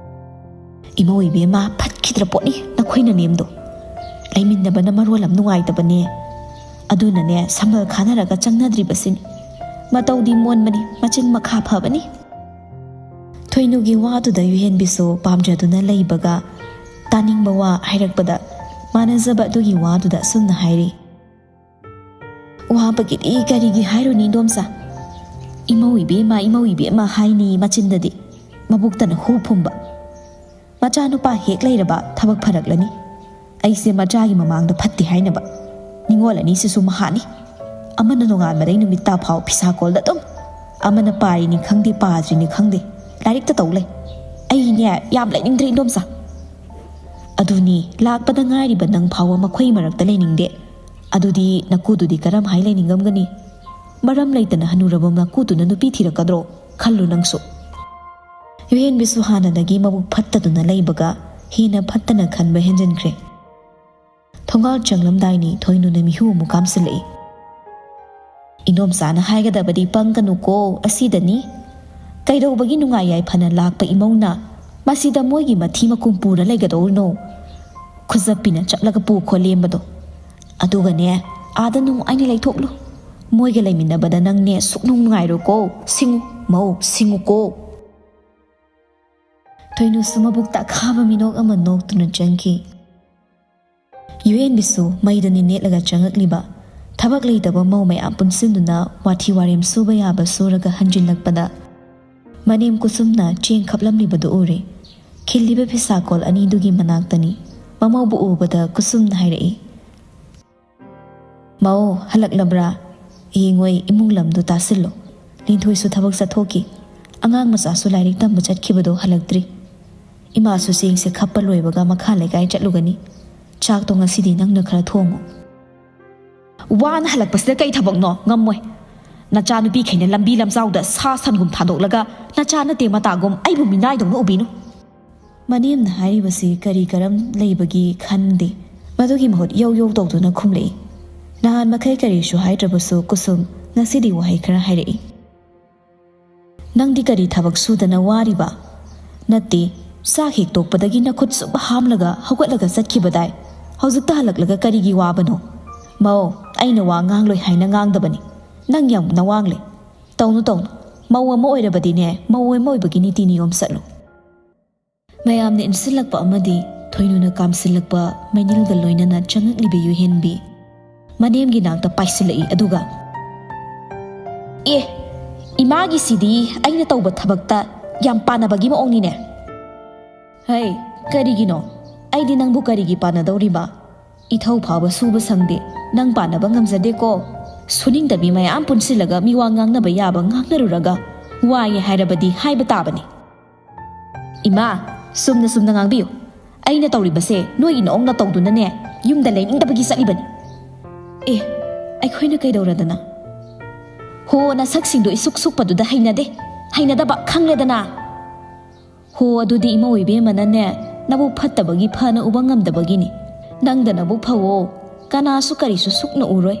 "ꯏꯃꯧ ꯏꯕꯦꯝꯃ, ꯐꯠꯈꯤꯗ꯭ꯔ ꯄꯣꯠꯅꯤ ꯅꯈꯣꯏꯅ ꯅꯦꯝꯗꯣ꯫ ꯂꯩꯃꯤꯟꯅꯕꯅ ꯃꯔꯣꯜ ꯑꯃ ꯅꯨꯡꯉꯥꯏꯇꯕꯅꯦ꯫ ꯑꯗꯨꯅꯅꯦ ꯁꯝꯕꯜ ꯈꯥꯅꯔꯒ ꯆꯪꯅꯗ꯭ꯔꯤꯕꯁꯤꯅꯤ꯫ ꯃꯇꯧꯗꯤ ꯃꯣꯟꯕꯅꯤ, ꯃꯆꯤꯟ ꯃꯈꯥ ꯐꯕꯅꯤ꯫" ꯊꯣꯏꯅꯨꯒꯤ ꯋꯥꯗꯨꯗ ꯌꯨꯍꯦꯟꯕꯤꯁꯨ ꯄꯥꯝꯖꯗꯨꯅ ꯂꯩꯕꯒ ꯇꯥꯅꯤꯡꯕ ꯋꯥ ꯍꯥꯏꯔꯛꯄꯗ ꯃꯥꯟꯅꯖꯕ ꯑꯗꯨꯒꯤ ꯋꯥꯗꯨꯗ ꯑꯁꯨꯝꯅ ꯍꯥꯏꯔꯤ꯫ "ꯋꯥꯕꯒꯤꯗꯤ ꯀꯔꯤꯒꯤ ꯍꯥꯏꯔꯨꯅꯤ ꯏꯗꯣꯝꯆꯥ? ꯏꯃꯧ ꯏꯕꯦꯝꯃ, ꯏꯃꯧ ꯏꯕꯦꯝꯃ ꯍꯥꯏꯅꯤ ꯃꯆꯤꯟꯗꯗꯤ, ꯃꯕꯨꯛꯇꯅ ꯍꯨ ꯐꯨꯝꯕ꯫ ꯃꯆꯥꯅꯨꯄꯥ ꯍꯦꯛ ꯂꯩꯔꯕ ꯊꯕꯛ ꯐꯔꯛꯂꯅꯤ꯫ ꯑꯩꯁꯦ ꯃꯆꯥꯒꯤ ꯃꯃꯥꯡꯗ ꯐꯠꯇꯦ ꯍꯥꯏꯅꯕ꯫ ꯅꯤꯉꯣꯜ ꯑꯅꯤꯁꯤꯁꯨ ꯃꯍꯥꯅꯤ꯫ ꯑꯃꯅ ꯅꯣꯡꯉꯥꯟꯕꯗꯩ ꯅꯨꯃꯤꯠ ꯇꯥ ꯐꯥꯎ ꯐꯤꯁꯥ ꯀꯣꯜꯗ ꯑꯗꯨꯝ꯫ ꯑꯃꯅ ꯄꯥꯔꯤꯅꯤ ꯈꯪꯗꯦ, ꯄꯥꯗ꯭ꯔꯤꯅꯤ ꯈꯪꯗꯦ, ꯂꯥꯏꯔꯤꯛꯇ ꯇꯧ ꯂꯩ꯫ ꯑꯩꯅꯦ ꯌꯥꯝ ꯂꯩꯅꯤꯡꯗ꯭ꯔꯦ ꯏꯗꯣꯝꯆꯥ꯫ ꯑꯗꯨꯅꯤ, ꯂꯥꯛꯄꯗ ꯉꯥꯏꯔꯤꯕ ꯅꯪ ꯐꯥꯎꯕ ꯃꯈꯣꯏ ꯃꯔꯛꯇ ꯂꯩꯅꯤꯡꯗꯦ꯫ ꯑꯗꯨꯗꯤ ꯅꯀꯨꯗꯨꯗꯤ ꯀꯔꯝ ꯍꯥꯏ ꯂꯩꯅꯤꯡꯉꯝꯒꯅꯤ? ꯃꯔꯝ ꯂꯩꯇꯅ ꯍꯅꯨꯔꯕ ꯅꯀꯨꯗꯨꯅ ꯅꯨꯄꯤ ꯊꯤꯔꯛꯀꯗ꯭ꯔꯣ? ꯈꯜꯂꯨ ꯅꯪꯁꯨ꯫" ꯌꯨꯍꯦꯟꯕꯤꯁꯨ ꯍꯥꯟꯅꯗꯒꯤ ꯃꯕꯨꯛ ꯐꯠꯇꯗꯨꯅ ꯂꯩꯕꯒ ꯍꯦꯟꯅ ꯐꯠꯇꯅ ꯈꯟꯕ ꯍꯦꯟꯖꯤꯟꯈ꯭ꯔꯦ꯫ ꯊꯣꯡꯒꯥꯜ ꯆꯪꯂꯝꯗꯥꯏꯅꯤ ꯊꯣꯏꯅꯨꯅ ꯃꯤꯍꯨ ꯑꯃꯨꯛ ꯀꯥꯝꯁꯤꯜꯂꯛꯏ꯫ "ꯏꯗꯣꯝꯆꯥꯅ ꯍꯥꯏꯒꯗꯕꯗꯤ ꯄꯪꯒꯅꯨꯀꯣ, ꯑꯁꯤꯗꯅꯤ꯫ ꯀꯩꯗꯧꯕꯒꯤ ꯅꯨꯡꯉꯥꯏ ꯌꯥꯏꯐꯅ ꯂꯥꯛꯄ ꯏꯃꯧꯅ ꯃꯁꯤꯗ ꯃꯣꯏꯒꯤ ꯃꯊꯤ ꯃꯀꯨꯝ ꯄꯨꯔ ꯂꯩꯒꯗꯧꯔꯤꯅꯣ? ꯈꯨꯖꯞꯄꯤꯅ ꯆꯞꯂꯒ ꯄꯨꯈꯣ ꯂꯦꯝꯕꯗꯣ꯫ ꯑꯗꯨꯒꯅꯦ, ꯑꯥꯗ ꯅꯨꯡꯉꯥꯏꯅ ꯂꯩꯊꯣꯛꯂꯨ꯫ ꯃꯣꯏꯒ ꯂꯩꯃꯤꯟꯅꯕꯗ ꯅꯪꯅꯦ ꯁꯨꯛꯅꯨꯡ ꯅꯨꯡꯉꯥꯏꯔꯣꯏꯀꯣ꯫ ꯁꯤꯡꯉꯨ, ꯃꯧ, ꯁꯤꯡꯉꯨꯀꯣ꯫" ꯊꯣꯏꯅꯨꯁꯨ ꯃꯕꯨꯛ ꯇꯥꯈꯥꯕ ꯃꯤꯅꯣꯛ ꯑꯃ ꯅꯣꯛꯇꯨꯅ ꯆꯪꯈꯤ꯫ ꯌꯨꯍꯦꯟꯕꯤꯁꯨ ꯃꯩꯗꯅꯤ ꯅꯦꯠꯂꯒ ꯆꯪꯉꯛꯂꯤꯕ ꯊꯕꯛ ꯂꯩꯇꯕ ꯃꯧ ꯃꯌꯥꯝ ꯄꯨꯟꯁꯤꯟꯗꯨꯅ ꯋꯥꯊꯤ ꯋꯥꯔꯦꯝ ꯁꯨꯕ ꯌꯥꯕ ꯁꯨꯔꯒ ꯍꯟꯖꯤꯜꯂꯛꯄꯗ, ꯃꯅꯦꯝ ꯀꯨꯁꯨꯝꯅ ꯆꯦꯡ ꯈꯞꯂꯝꯂꯤꯕꯗꯨ ꯎꯔꯦ꯫ ꯈꯤꯜꯂꯤꯕ ꯐꯤꯁꯥꯀꯣꯜ ꯑꯅꯤꯗꯨꯒꯤ ꯃꯅꯥꯛꯇꯅꯤ꯫ ꯃꯃꯧꯕꯨ ꯎꯕꯗ ꯀꯨꯁꯨꯝꯅ ꯍꯥꯏꯔꯛꯏ, "ꯃꯧ, ꯍꯜꯂꯛꯂꯕ꯭ꯔꯥ? ꯌꯦꯡꯉꯣꯏ, ꯏꯃꯨꯡ ꯂꯝꯗꯨ ꯇꯥꯁꯤꯜꯂꯣ꯫ ꯂꯤꯟꯊꯣꯏꯁꯨ ꯊꯕꯛ ꯆꯠꯊꯣꯛꯈꯤ꯫ ꯑꯉꯥꯡ ꯃꯆꯥꯁꯨ ꯂꯥꯏꯔꯤꯛ ꯇꯝꯕ ꯆꯠꯈꯤꯕꯗꯣ ꯍꯜꯂꯛꯇ꯭ꯔꯤ꯫ ꯏꯃꯥꯁꯨ ꯆꯦꯡꯁꯦ ꯈꯞꯄ ꯂꯣꯏꯕꯒ ꯃꯈꯥ ꯂꯩꯀꯥꯏ ꯆꯠꯂꯨꯒꯅꯤ꯫ ꯆꯥꯛꯇꯣ ꯉꯁꯤꯗꯤ ꯅꯪꯅ ꯈꯔ ꯊꯣꯡꯉꯨ꯫" "ꯋꯥꯅ ꯍꯜꯂꯛꯄꯁꯤꯗ ꯀꯩ ꯊꯕꯛꯅꯣ? ꯉꯝꯃꯣꯏ꯫ ꯅꯆꯥꯅꯨꯄꯤꯈꯩꯅ ꯂꯝꯕꯤ ꯂꯝꯖꯥꯎꯗ ꯁꯥ ꯁꯟꯒꯨꯝ ꯊꯥꯗꯣꯛꯂꯒ ꯅꯆꯥ ꯅꯠꯇꯦ ꯃꯇꯥꯒꯨꯝ ꯑꯩꯕꯨ ꯃꯤꯅꯥꯏꯗꯧꯅ ꯎꯕꯤꯅꯨ꯫" ꯃꯅꯦꯝꯅ ꯍꯥꯏꯔꯤꯕꯁꯤ ꯀꯔꯤ ꯀꯔꯝ ꯂꯩꯕꯒꯤ ꯈꯟꯗꯦ꯫ ꯃꯗꯨꯒꯤ ꯃꯍꯨꯠ ꯌꯧ ꯌꯧ ꯇꯧꯗꯨꯅ ꯈꯨꯝꯂꯛꯏ꯫ ꯅꯍꯥꯟ ꯃꯈꯩ ꯀꯔꯤꯁꯨ ꯍꯥꯏꯗ꯭ꯔꯕꯁꯨ ꯀꯨꯁꯨꯝ ꯉꯁꯤꯗꯤ ꯋꯥꯍꯩ ꯈꯔ ꯍꯥꯏꯔꯛꯏ꯫ "ꯅꯪꯗꯤ ꯀꯔꯤ ꯊꯕꯛ ꯁꯨꯗꯅ ꯋꯥꯔꯤꯕ? ꯅꯠꯇꯦ, ꯆꯥꯛ ꯍꯦꯛ ꯇꯣꯛꯄꯗꯒꯤ ꯅꯈꯨꯠ ꯁꯨꯝ ꯍꯥꯝꯂꯒ ꯍꯧꯒꯠꯂꯒ ꯆꯠꯈꯤꯕꯗꯥꯏ? ꯍꯧꯖꯤꯛꯇ ꯍꯜꯂꯛꯂꯒ ꯀꯔꯤꯒꯤ ꯋꯥꯕꯅꯣ?" "ꯃꯧ, ꯑꯩꯅ ꯋꯥ ꯉꯥꯡꯂꯣꯏ ꯍꯥꯏꯅ ꯉꯥꯡꯗꯕꯅꯤ꯫ ꯅꯪ ꯌꯥꯝ ꯅꯋꯥꯡꯂꯦ꯫ ꯇꯧꯅꯨ, ꯇꯧꯅꯨ꯫ ꯃꯧ ꯑꯃ ꯑꯣꯏꯔꯕꯗꯤꯅꯦ, ꯃꯧ ꯑꯃ ꯑꯣꯏꯕꯒꯤ ꯅꯤꯇꯤ ꯅꯤꯌꯣꯝ ꯆꯠꯂꯨ꯫" ꯃꯌꯥꯝꯅ ꯏꯟꯁꯤꯜꯂꯛꯄ ꯑꯃꯗꯤ ꯊꯣꯏꯅꯨꯅ ꯀꯥꯝꯁꯤꯜꯂꯛꯄ ꯃꯩꯅꯤꯜꯒ ꯂꯣꯏꯅꯅ ꯆꯪꯉꯛꯂꯤꯕ ꯌꯨꯍꯦꯟꯕꯤ ꯃꯅꯦꯝꯒꯤ ꯅꯥꯛꯇ ꯄꯥꯏꯁꯤꯜꯂꯛꯏ꯫ ꯑꯗꯨꯒ, "ꯑꯦ, ꯏꯃꯥꯒꯤꯁꯤꯗꯤ ꯑꯩꯅ ꯇꯧꯕ ꯊꯕꯛꯇ ꯌꯥꯝ ꯄꯥꯟꯅꯕꯒꯤ ꯃꯑꯣꯡꯅꯤꯅꯦ꯫" "ꯍꯩ, ꯀꯔꯤꯒꯤꯅꯣ? ꯑꯩꯗꯤ ꯅꯪꯕꯨ ꯀꯔꯤꯒꯤ ꯄꯥꯟꯅꯗꯧꯔꯤꯕ? ꯏꯊꯧ ꯐꯥꯎꯕ ꯁꯨꯕ ꯁꯪꯗꯦ, ꯅꯪ ꯄꯥꯟꯅꯕ ꯉꯝꯖꯗꯦꯀꯣ꯫ ꯁꯨꯅꯤꯡꯗꯕꯤ ꯃꯌꯥꯝ ꯄꯨꯟꯁꯤꯜꯂꯒ ꯃꯤꯋꯥ ꯉꯥꯡꯅꯕ ꯌꯥꯕ ꯉꯥꯡꯅꯔꯨꯔꯒ ꯋꯥꯏꯌꯦ ꯍꯥꯏꯔꯕꯗꯤ ꯍꯥꯏꯕ ꯇꯥꯕꯅꯤ꯫" "ꯏꯃꯥ, ꯆꯨꯝꯅ ꯆꯨꯝꯅ ꯉꯥꯡꯕꯤꯌꯨ꯫ ꯑꯩꯅ ꯇꯧꯔꯤꯕꯁꯦ ꯅꯣꯏꯒꯤ ꯅꯑꯣꯡꯅ ꯇꯧꯗꯨꯅꯅꯦ, ꯌꯨꯝꯗ ꯂꯩꯅꯤꯡꯗꯕꯒꯤ ꯆꯠꯂꯤꯕꯅꯤ꯫" "ꯑꯦ, ꯑꯩꯈꯣꯏꯅ ꯀꯩꯗꯧꯔꯗꯅ?" "ꯍꯣ, ꯅꯁꯛꯁꯤꯡꯗꯣ ꯏꯁꯨꯛ ꯁꯨꯛꯄꯗꯨꯗ ꯍꯩꯅꯗꯦ, ꯍꯩꯅꯗꯕ ꯈꯪꯂꯦꯗꯅ꯫" "ꯍꯣ, ꯑꯗꯨꯗꯤ ꯏꯃꯧ ꯏꯕꯦꯝꯃꯅꯅꯦ, ꯅꯕꯨꯛ ꯐꯠꯇꯕꯒꯤ ꯐꯅ ꯎꯕ ꯉꯝꯗꯕꯒꯤꯅꯤ꯫ ꯅꯪꯗ ꯅꯕꯨꯛ ꯐꯧꯋꯣ, ꯀꯅꯥꯁꯨ ꯀꯔꯤꯁꯨ ꯁꯨꯛꯅ ꯎꯔꯣꯏ꯫"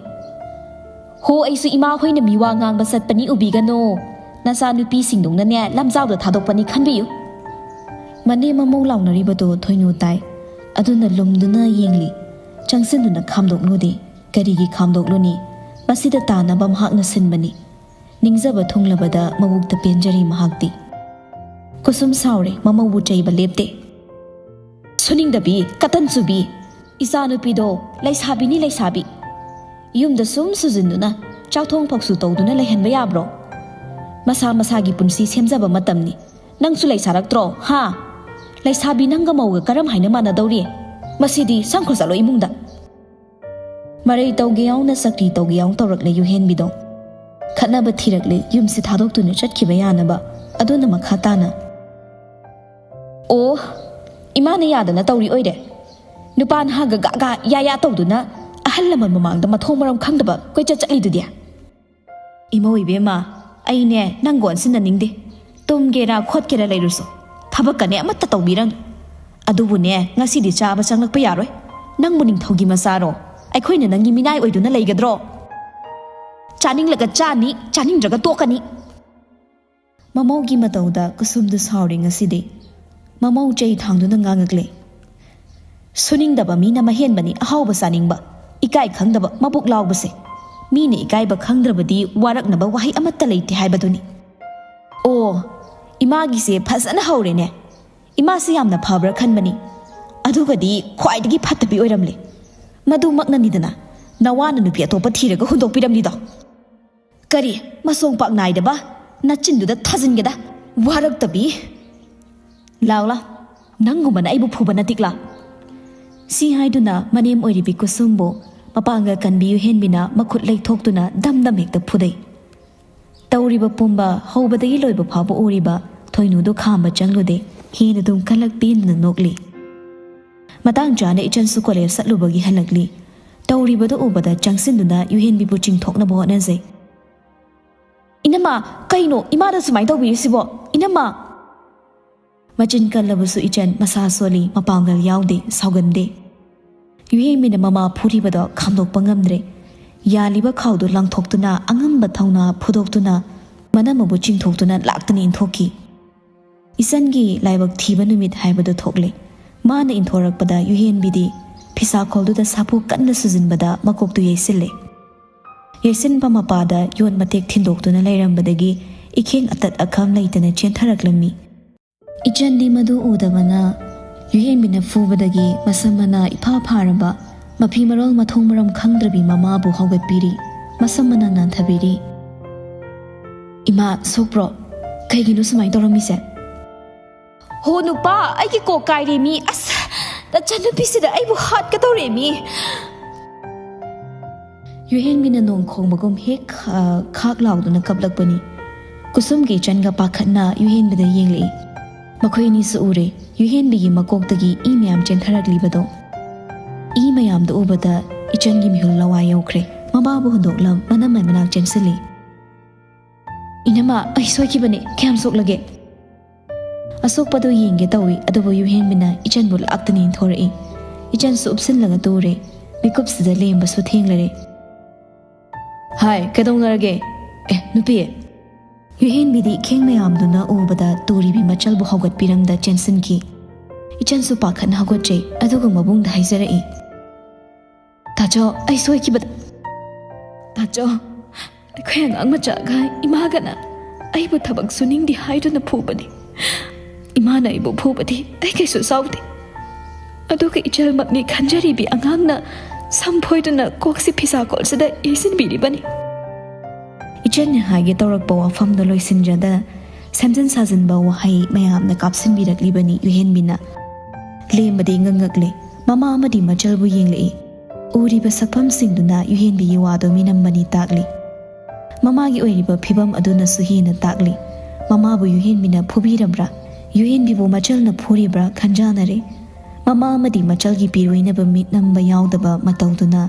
"ꯍꯣ, ꯑꯩꯁꯨ ꯏꯃꯥ ꯍꯣꯏꯅ ꯃꯤꯋꯥ ꯉꯥꯡꯕ ꯆꯠꯄꯅꯤ ꯎꯕꯤꯒꯅꯣ꯫ ꯅꯆꯥꯅꯨꯄꯤꯁꯤꯡꯗꯧꯅꯅꯦ ꯂꯝꯖꯥꯎꯗ ꯊꯥꯗꯣꯛꯄꯅꯤ ꯈꯟꯕꯤꯌꯨ꯫" ꯃꯅꯦꯝ ꯃꯃꯧ ꯂꯥꯎꯅꯔꯤꯕꯗꯣ ꯊꯣꯏꯅꯨ ꯇꯥꯏ꯫ ꯑꯗꯨꯅ ꯂꯨꯝꯗꯨꯅ ꯌꯦꯡꯂꯤ꯫ ꯆꯪꯁꯤꯟꯗꯨꯅ ꯈꯥꯝꯗꯣꯛꯂꯨꯗꯦ꯫ ꯀꯔꯤꯒꯤ ꯈꯥꯝꯗꯣꯛꯂꯨꯅꯤ? ꯃꯁꯤꯗ ꯇꯥꯅꯕ ꯃꯍꯥꯛꯅ ꯁꯤꯟꯕꯅꯤ꯫ ꯅꯤꯡꯖꯕ ꯊꯨꯡꯂꯕꯗ ꯃꯕꯨꯛꯇ ꯄꯦꯟꯖꯔꯤ ꯃꯍꯥꯛꯇꯤ꯫ ꯀꯨꯁꯨꯝ ꯁꯥꯎꯔꯦ, ꯃꯃꯧꯕꯨ ꯆꯩꯕ ꯂꯦꯞꯇꯦ꯫ ꯁꯨꯅꯤꯡꯗꯕꯤ, ꯀꯇꯟ ꯆꯨꯕꯤ, ꯏꯆꯥꯅꯨꯄꯤꯗꯣ ꯂꯩꯁꯥꯕꯤꯅꯤ ꯂꯩꯁꯥꯕꯤ꯫ ꯌꯨꯝꯗ ꯁꯨꯝ ꯁꯨꯖꯤꯟꯗꯨꯅ ꯆꯥꯛ ꯊꯣꯡ ꯐꯥꯎꯁꯨ ꯇꯧꯗꯨꯅ ꯂꯩꯍꯟꯕ ꯌꯥꯕ꯭ꯔꯣ? ꯃꯁꯥ ꯃꯁꯥꯒꯤ ꯄꯨꯟꯁꯤ ꯁꯦꯝꯖꯕ ꯃꯇꯝꯅꯤ꯫ ꯅꯪꯁꯨ ꯂꯩꯁꯥꯔꯛꯇ꯭ꯔꯣ, ꯍꯥ? ꯂꯩꯁꯥꯕꯤ ꯅꯪꯒ ꯃꯧꯒ ꯀꯔꯝ ꯍꯥꯏꯅ ꯃꯥꯟꯅꯗꯧꯔꯤ? ꯃꯁꯤꯗꯤ ꯁꯪꯈ꯭ꯔꯣ ꯆꯠꯂꯣ ꯏꯃꯨꯡꯗ꯫ ꯃꯔꯩ ꯇꯧꯒꯦ ꯌꯥꯎꯅ ꯆꯀ꯭ꯔꯤ ꯇꯧꯒꯦ ꯌꯥꯎꯅ ꯇꯧꯔꯛꯂꯦ ꯌꯨꯍꯦꯟꯕꯤꯗꯣ꯫ ꯈꯠꯅꯕ ꯊꯤꯔꯛꯂꯦ ꯌꯨꯝꯁꯤ ꯊꯥꯗꯣꯛꯇꯨꯅ ꯆꯠꯈꯤꯕ ꯌꯥꯅꯕ꯫ ꯑꯗꯨꯅ ꯃꯈꯥ ꯇꯥꯅ, "ꯑꯣ, ꯏꯃꯥꯅ ꯌꯥꯗꯅ ꯇꯧꯔꯤ ꯑꯣꯏꯔꯦ꯫ ꯅꯨꯄꯥ ꯅꯍꯥꯒ ꯒꯥ ꯒꯥ ꯌꯥ ꯌꯥ ꯇꯧꯗꯨꯅ ꯑꯍꯜ ꯂꯃꯟ ꯃꯃꯥꯡꯗ ꯃꯊꯣꯡ ꯃꯔꯝ ꯈꯪꯗꯕ ꯀꯣꯏꯆꯠ ꯆꯠꯂꯤꯗꯨꯗꯤ?" "ꯏꯃꯧ ꯏꯕꯦꯝꯃ, ꯑꯩꯅꯦ ꯅꯪꯒ ꯑꯣꯟꯁꯤꯟꯅꯅꯤꯡꯗꯦ꯫ ꯇꯨꯝꯒꯦꯔꯥ ꯈꯣꯠꯀꯦꯔꯥ ꯂꯩꯔꯨꯁꯣ, ꯊꯕꯛꯀꯅꯦ ꯑꯃꯠꯇ ꯇꯧꯕꯤꯔꯅꯨ꯫ ꯑꯗꯨꯕꯨꯅꯦ, ꯉꯁꯤꯗꯤ ꯆꯥꯕ ꯆꯪꯂꯛꯄ ꯌꯥꯔꯣꯏ꯫ ꯅꯪꯕꯨ ꯅꯤꯡꯊꯧꯒꯤ ꯃꯆꯥꯔꯣ? ꯑꯩꯈꯣꯏꯅ ꯅꯪꯒꯤ ꯃꯤꯅꯥꯏ ꯑꯣꯏꯗꯨꯅ ꯂꯩꯒꯗ꯭ꯔꯣ? ꯆꯥꯅꯤꯡꯂꯒ ꯆꯥꯅꯤ, ꯆꯥꯅꯤꯡꯗ꯭ꯔꯒ ꯇꯣꯛꯀꯅꯤ꯫" ꯃꯃꯧꯒꯤ ꯃꯇꯧꯗ ꯀꯨꯁꯨꯝꯗꯨ ꯁꯥꯎꯔꯦ ꯉꯁꯤꯗꯤ꯫ ꯃꯃꯧ ꯆꯩ ꯊꯥꯡꯗꯨꯅ ꯉꯥꯡꯉꯛꯂꯦ, "ꯁꯨꯅꯤꯡꯗꯕ ꯃꯤꯅ ꯃꯍꯦꯟꯕꯅꯤ ꯑꯍꯥꯎꯕ ꯆꯥꯅꯤꯡꯕ, ꯏꯀꯥꯏ ꯈꯪꯗꯕ ꯃꯕꯨꯛ ꯂꯥꯎꯕꯁꯦ꯫ ꯃꯤꯅ ꯏꯀꯥꯏꯕ ꯈꯪꯗ꯭ꯔꯕꯗꯤ ꯋꯥꯔꯛꯅꯕ ꯋꯥꯍꯩ ꯑꯃꯠꯇ ꯂꯩꯇꯦ ꯍꯥꯏꯕꯗꯨꯅꯤ꯫ ꯑꯣ, ꯏꯃꯥꯒꯤꯁꯦ ꯐꯖꯅ ꯍꯧꯔꯦꯅꯦ꯫ ꯏꯃꯥꯁꯦ ꯌꯥꯝꯅ ꯐꯕ꯭ꯔꯥ ꯈꯟꯕꯅꯤ, ꯑꯗꯨꯒꯗꯤ ꯈ꯭ꯋꯥꯏꯗꯒꯤ ꯐꯠꯇꯕꯤ ꯑꯣꯏꯔꯝꯂꯦ꯫ ꯃꯗꯨꯃꯛꯅꯅꯤꯗꯅ ꯅꯋꯥꯅ ꯅꯨꯄꯤ ꯑꯇꯣꯞꯄ ꯊꯤꯔꯒ ꯍꯨꯟꯗꯣꯛꯄꯤꯔꯝꯂꯤꯗꯣ꯫ ꯀꯔꯤ ꯃꯁꯣꯡ ꯄꯥꯛ ꯅꯥꯏꯗꯕ? ꯅꯆꯤꯟꯗꯨꯗ ꯊꯥꯖꯤꯟꯒꯦꯗ, ꯋꯥꯔꯛꯇꯕꯤ꯫ ꯂꯥꯎ ꯂꯥꯎ, ꯅꯪꯒꯨꯝꯕꯅ ꯑꯩꯕꯨ ꯐꯨꯕ ꯅꯠꯇꯤꯛꯂꯥ?" ꯁꯤ ꯍꯥꯏꯗꯨꯅ ꯃꯅꯦꯝ ꯑꯣꯏꯔꯤꯕꯤ ꯀꯨꯁꯨꯝꯕꯨ ꯃꯄꯥꯡꯒꯜ ꯀꯟꯕꯤ ꯌꯨꯍꯦꯟꯕꯤꯅ ꯃꯈꯨꯠ ꯂꯩꯊꯣꯛꯇꯨꯅ ꯗꯝ ꯗꯝ ꯍꯦꯛꯇ ꯐꯨꯗꯩ꯫ ꯇꯧꯔꯤꯕ ꯄꯨꯝꯕ ꯍꯧꯕꯗꯒꯤ ꯂꯣꯏꯕ ꯐꯥꯎꯕ ꯎꯔꯤꯕ ꯊꯣꯏꯅꯨꯗꯨ ꯈꯥꯝꯕ ꯆꯪꯂꯨꯗꯦ꯫ ꯍꯦꯟꯅ ꯑꯗꯨꯝ ꯀꯜꯂꯛ ꯄꯦꯟꯗꯨꯅ ꯅꯣꯛꯂꯤ꯫ ꯃꯇꯥꯡ ꯆꯥꯅ ꯏꯆꯟꯁꯨ ꯀꯣꯂꯦꯖ ꯆꯠꯂꯨꯕꯒꯤ ꯍꯜꯂꯛꯂꯤ꯫ ꯇꯧꯔꯤꯕꯗꯨ ꯎꯕꯗ ꯆꯪꯁꯤꯟꯗꯨꯅ ꯌꯨꯍꯦꯟꯕꯤꯕꯨ ꯆꯤꯡꯊꯣꯛꯅꯕ ꯍꯣꯠꯅꯖꯩ꯫ "ꯏꯅꯝꯃ, ꯀꯩꯅꯣ ꯏꯃꯥꯗ ꯁꯨꯃꯥꯏꯅ ꯇꯧꯕꯤꯔꯤꯁꯤꯕꯣ? ꯏꯅꯝꯃ!" ꯃꯆꯤꯟ ꯀꯜꯂꯕꯁꯨ ꯏꯆꯟ ꯃꯁꯥ ꯁꯣꯜꯂꯤ, ꯃꯄꯥꯡꯒꯜ ꯌꯥꯎꯗꯦ, ꯁꯥꯎꯒꯟꯗꯦ꯫ ꯌꯨꯍꯦꯟꯕꯤꯅ ꯃꯃꯥ ꯐꯨꯔꯤꯕꯗꯣ ꯈꯥꯝꯗꯣꯛꯄ ꯉꯝꯗ꯭ꯔꯦ꯫ ꯌꯥꯜꯂꯤꯕ ꯈꯥꯎꯗꯨ ꯂꯪꯊꯣꯛꯇꯨꯅ, ꯑꯉꯝꯕ ꯊꯧꯅꯥ ꯐꯨꯗꯣꯛꯇꯨꯅ, ꯃꯅꯝ ꯑꯃꯕꯨ ꯆꯤꯡꯊꯣꯛꯇꯨꯅ ꯂꯥꯛꯇꯅ ꯏꯟꯊꯣꯛꯈꯤ꯫ ꯏꯆꯟꯒꯤ ꯂꯥꯏꯕꯛ ꯊꯤꯕ ꯅꯨꯃꯤꯠ ꯍꯥꯏꯕꯗꯨ ꯊꯣꯛꯂꯦ꯫ ꯃꯥꯅ ꯏꯟꯊꯣꯔꯛꯄꯗ ꯌꯨꯍꯦꯟꯕꯤꯗꯤ ꯐꯤꯁꯥꯈꯣꯜꯗꯨꯗ ꯁꯥꯐꯨ ꯀꯟꯅ ꯁꯨꯖꯤꯟꯕꯗ ꯃꯀꯣꯛꯇꯨ ꯌꯩꯁꯤꯜꯂꯦ꯫ ꯌꯩꯁꯤꯟꯕ ꯃꯄꯥꯗ ꯌꯣꯠ ꯃꯇꯦꯛ ꯊꯤꯟꯗꯣꯛꯇꯨꯅ ꯂꯩꯔꯝꯕꯗꯒꯤ ꯏꯈꯦꯡ ꯑꯇꯠ ꯑꯈꯝ ꯂꯩꯇꯅ ꯆꯦꯟꯊꯔꯛꯂꯝꯃꯤ꯫ ꯏꯆꯟꯗꯤ ꯃꯗꯨ ꯎꯗꯕꯅ ꯌꯨꯍꯦꯟꯕꯤꯅ ꯐꯨꯕꯗꯒꯤ ꯃꯁꯝ ꯃꯅꯥ ꯏꯐꯥ ꯐꯥꯔꯕ, ꯃꯐꯤ ꯃꯔꯣꯜ ꯃꯊꯣꯡ ꯃꯔꯝ ꯈꯪꯗ꯭ꯔꯕꯤ ꯃꯃꯥꯕꯨ ꯍꯧꯒꯠꯄꯤꯔꯤ꯫ ꯃꯁꯝ ꯃꯅꯥ ꯅꯥꯟꯊꯕꯤꯔꯤ꯫ "ꯏꯃꯥ, ꯁꯣꯛꯄ꯭ꯔꯣ? ꯀꯩꯒꯤꯅꯣ ꯁꯨꯃꯥꯏꯅ ꯇꯧꯔꯝꯃꯤꯁꯦ?" "ꯍꯣ ꯅꯨꯄꯥ, ꯑꯩꯒꯤ ꯀꯣꯛ ꯀꯥꯏꯔꯦ ꯃꯤ꯫ ꯑꯁ, ꯅꯆꯟꯅꯨꯄꯤꯁꯤꯗ ꯑꯩꯕꯨ ꯍꯥꯠꯀꯗꯧꯔꯦ ꯃꯤ!" ꯌꯨꯍꯦꯟꯕꯤꯅ ꯅꯣꯡ ꯈꯣꯡꯕꯒꯨꯝ ꯍꯦꯛ ꯈꯥ-, ꯈꯥꯛ ꯂꯥꯎꯗꯨꯅ ꯀꯞꯂꯛꯄꯅꯤ꯫ ꯀꯨꯁꯨꯝꯒꯤ ꯏꯆꯟꯒ ꯄꯥꯈꯠꯅ ꯌꯨꯍꯦꯟꯕꯤꯗ ꯌꯦꯡꯂꯛꯏ꯫ ꯃꯈꯣꯏ ꯑꯅꯤꯁꯨ ꯎꯔꯦ, ꯌꯨꯍꯦꯟꯕꯤꯒꯤ ꯃꯀꯣꯛꯇꯒꯤ ꯏ ꯃꯌꯥꯝ ꯆꯦꯟꯊꯔꯛꯂꯤꯕꯗꯣ꯫ ꯏ ꯃꯌꯥꯝꯗꯨ ꯎꯕꯗ ꯏꯆꯟꯒꯤ ꯃꯤꯍꯨꯜ ꯂꯋꯥꯏ ꯌꯧꯈ꯭ꯔꯦ꯫ ꯃꯃꯥꯕꯨ ꯍꯨꯟꯗꯣꯛꯂꯝ ꯃꯅꯝꯃꯩ ꯃꯅꯥꯛ ꯆꯦꯟꯁꯤꯜꯂꯤ꯫ "ꯏꯅꯝꯃ, ꯑꯩ ꯁꯣꯏꯈꯤꯕꯅꯦ꯫ ꯀꯌꯥꯝ ꯁꯣꯛꯂꯒꯦ?" ꯑꯁꯣꯛꯄꯗꯨ ꯌꯦꯡꯒꯦ ꯇꯧꯏ, ꯑꯗꯨꯕꯨ ꯌꯨꯍꯦꯟꯕꯤꯅ ꯏꯆꯟꯕꯨ ꯂꯥꯛꯇꯅ ꯏꯟꯊꯣꯔꯛꯏ꯫ ꯏꯆꯟꯁꯨ ꯎꯞꯁꯤꯜꯂꯒ ꯇꯨꯔꯦ꯫ ꯃꯤꯀꯨꯞꯁꯤꯗ ꯂꯦꯝꯕꯁꯨ ꯊꯦꯡꯂꯔꯦ꯫ "ꯍꯥꯏ, ꯀꯩꯗꯧꯅꯔꯒꯦ? ꯑꯦ, ꯅꯨꯄꯤ!" ꯌꯨꯍꯦꯟꯕꯤꯗꯤ ꯈꯦꯡ ꯃꯌꯥꯝꯗꯨꯅ ꯎꯕꯗ ꯇꯨꯔꯤꯕꯤ ꯃꯆꯜꯕꯨ ꯍꯧꯒꯠꯄꯤꯔꯝꯗ ꯆꯦꯟꯁꯤꯟꯈꯤ꯫ ꯏꯆꯟꯁꯨ ꯄꯥꯈꯠꯅ ꯍꯧꯒꯠꯆꯩ, ꯑꯗꯨꯒ ꯃꯕꯨꯡꯗ ꯍꯥꯏꯖꯔꯛꯏ꯫ "ꯇꯥꯆꯧ, ꯑꯩ ꯁꯣꯏꯈꯤꯕꯗ꯫ ꯇꯥꯆꯧ, ꯑꯩꯈꯣꯏ ꯑꯉꯥꯡ ꯃꯆꯥꯒ ꯏꯃꯥꯒꯅ ꯑꯩꯕꯨ ꯊꯕꯛ ꯁꯨꯅꯤꯡꯗꯦ ꯍꯥꯏꯗꯨꯅ ꯐꯨꯕꯅꯤ꯫ ꯏꯃꯥꯅ ꯑꯩꯕꯨ ꯐꯨꯕꯗꯤ ꯑꯩ ꯀꯩꯁꯨ ꯁꯥꯎꯗꯦ꯫ ꯑꯗꯨꯒ ꯏꯆꯜꯃꯛꯅꯤ ꯈꯟꯖꯔꯤꯕꯤ ꯑꯉꯥꯡꯅ ꯁꯝ ꯐꯣꯏꯗꯨꯅ ꯀꯣꯛꯁꯤ ꯐꯤꯁꯥꯀꯣꯜꯁꯤꯗ ꯌꯩꯁꯤꯟꯕꯤꯔꯤꯕꯅꯤ꯫" ꯏꯆꯟꯅ ꯍꯥꯏꯒꯦ ꯇꯧꯔꯛꯄ ꯋꯥꯐꯝꯗꯣ ꯂꯣꯏꯁꯤꯟꯖꯗ ꯁꯦꯝꯖꯤꯟ ꯁꯥꯖꯤꯟꯕ ꯋꯥꯍꯩ ꯃꯌꯥꯝꯅ ꯀꯥꯞꯁꯤꯟꯕꯤꯔꯛꯂꯤꯕꯅꯤ ꯌꯨꯍꯦꯟꯕꯤꯅ꯫ ꯂꯦꯝꯕꯗꯤ ꯉꯛꯉꯛꯂꯦ꯫ ꯃꯃꯥ ꯑꯃꯗꯤ ꯃꯆꯜꯕꯨ ꯌꯦꯡꯂꯛꯏ꯫ ꯎꯔꯤꯕ ꯁꯛꯐꯝꯁꯤꯡꯗꯨꯅ ꯌꯨꯍꯦꯟꯕꯤꯒꯤ ꯋꯥꯗꯨ ꯃꯤꯅꯝꯕꯅꯤ ꯇꯥꯛꯂꯤ꯫ ꯃꯃꯥꯒꯤ ꯑꯣꯏꯔꯤꯕ ꯐꯤꯕꯝ ꯑꯗꯨꯅꯁꯨ ꯍꯦꯟꯅ ꯇꯥꯛꯂꯤ꯫ ꯃꯃꯥꯕꯨ ꯌꯨꯍꯦꯟꯕꯤꯅ ꯐꯨꯕꯤꯔꯕ꯭ꯔꯥ? ꯌꯨꯍꯦꯟꯕꯤꯕꯨ ꯃꯆꯜꯅ ꯐꯨꯔꯤꯕ꯭ꯔꯥ ꯈꯟꯖꯥꯅꯔꯦ꯫ ꯃꯃꯥ ꯑꯃꯗꯤ ꯃꯆꯜꯒꯤ ꯄꯤꯔꯣꯏꯅꯕ ꯃꯤꯠ ꯅꯝꯕ ꯌꯥꯎꯗꯕ ꯃꯇꯧꯗꯨꯅ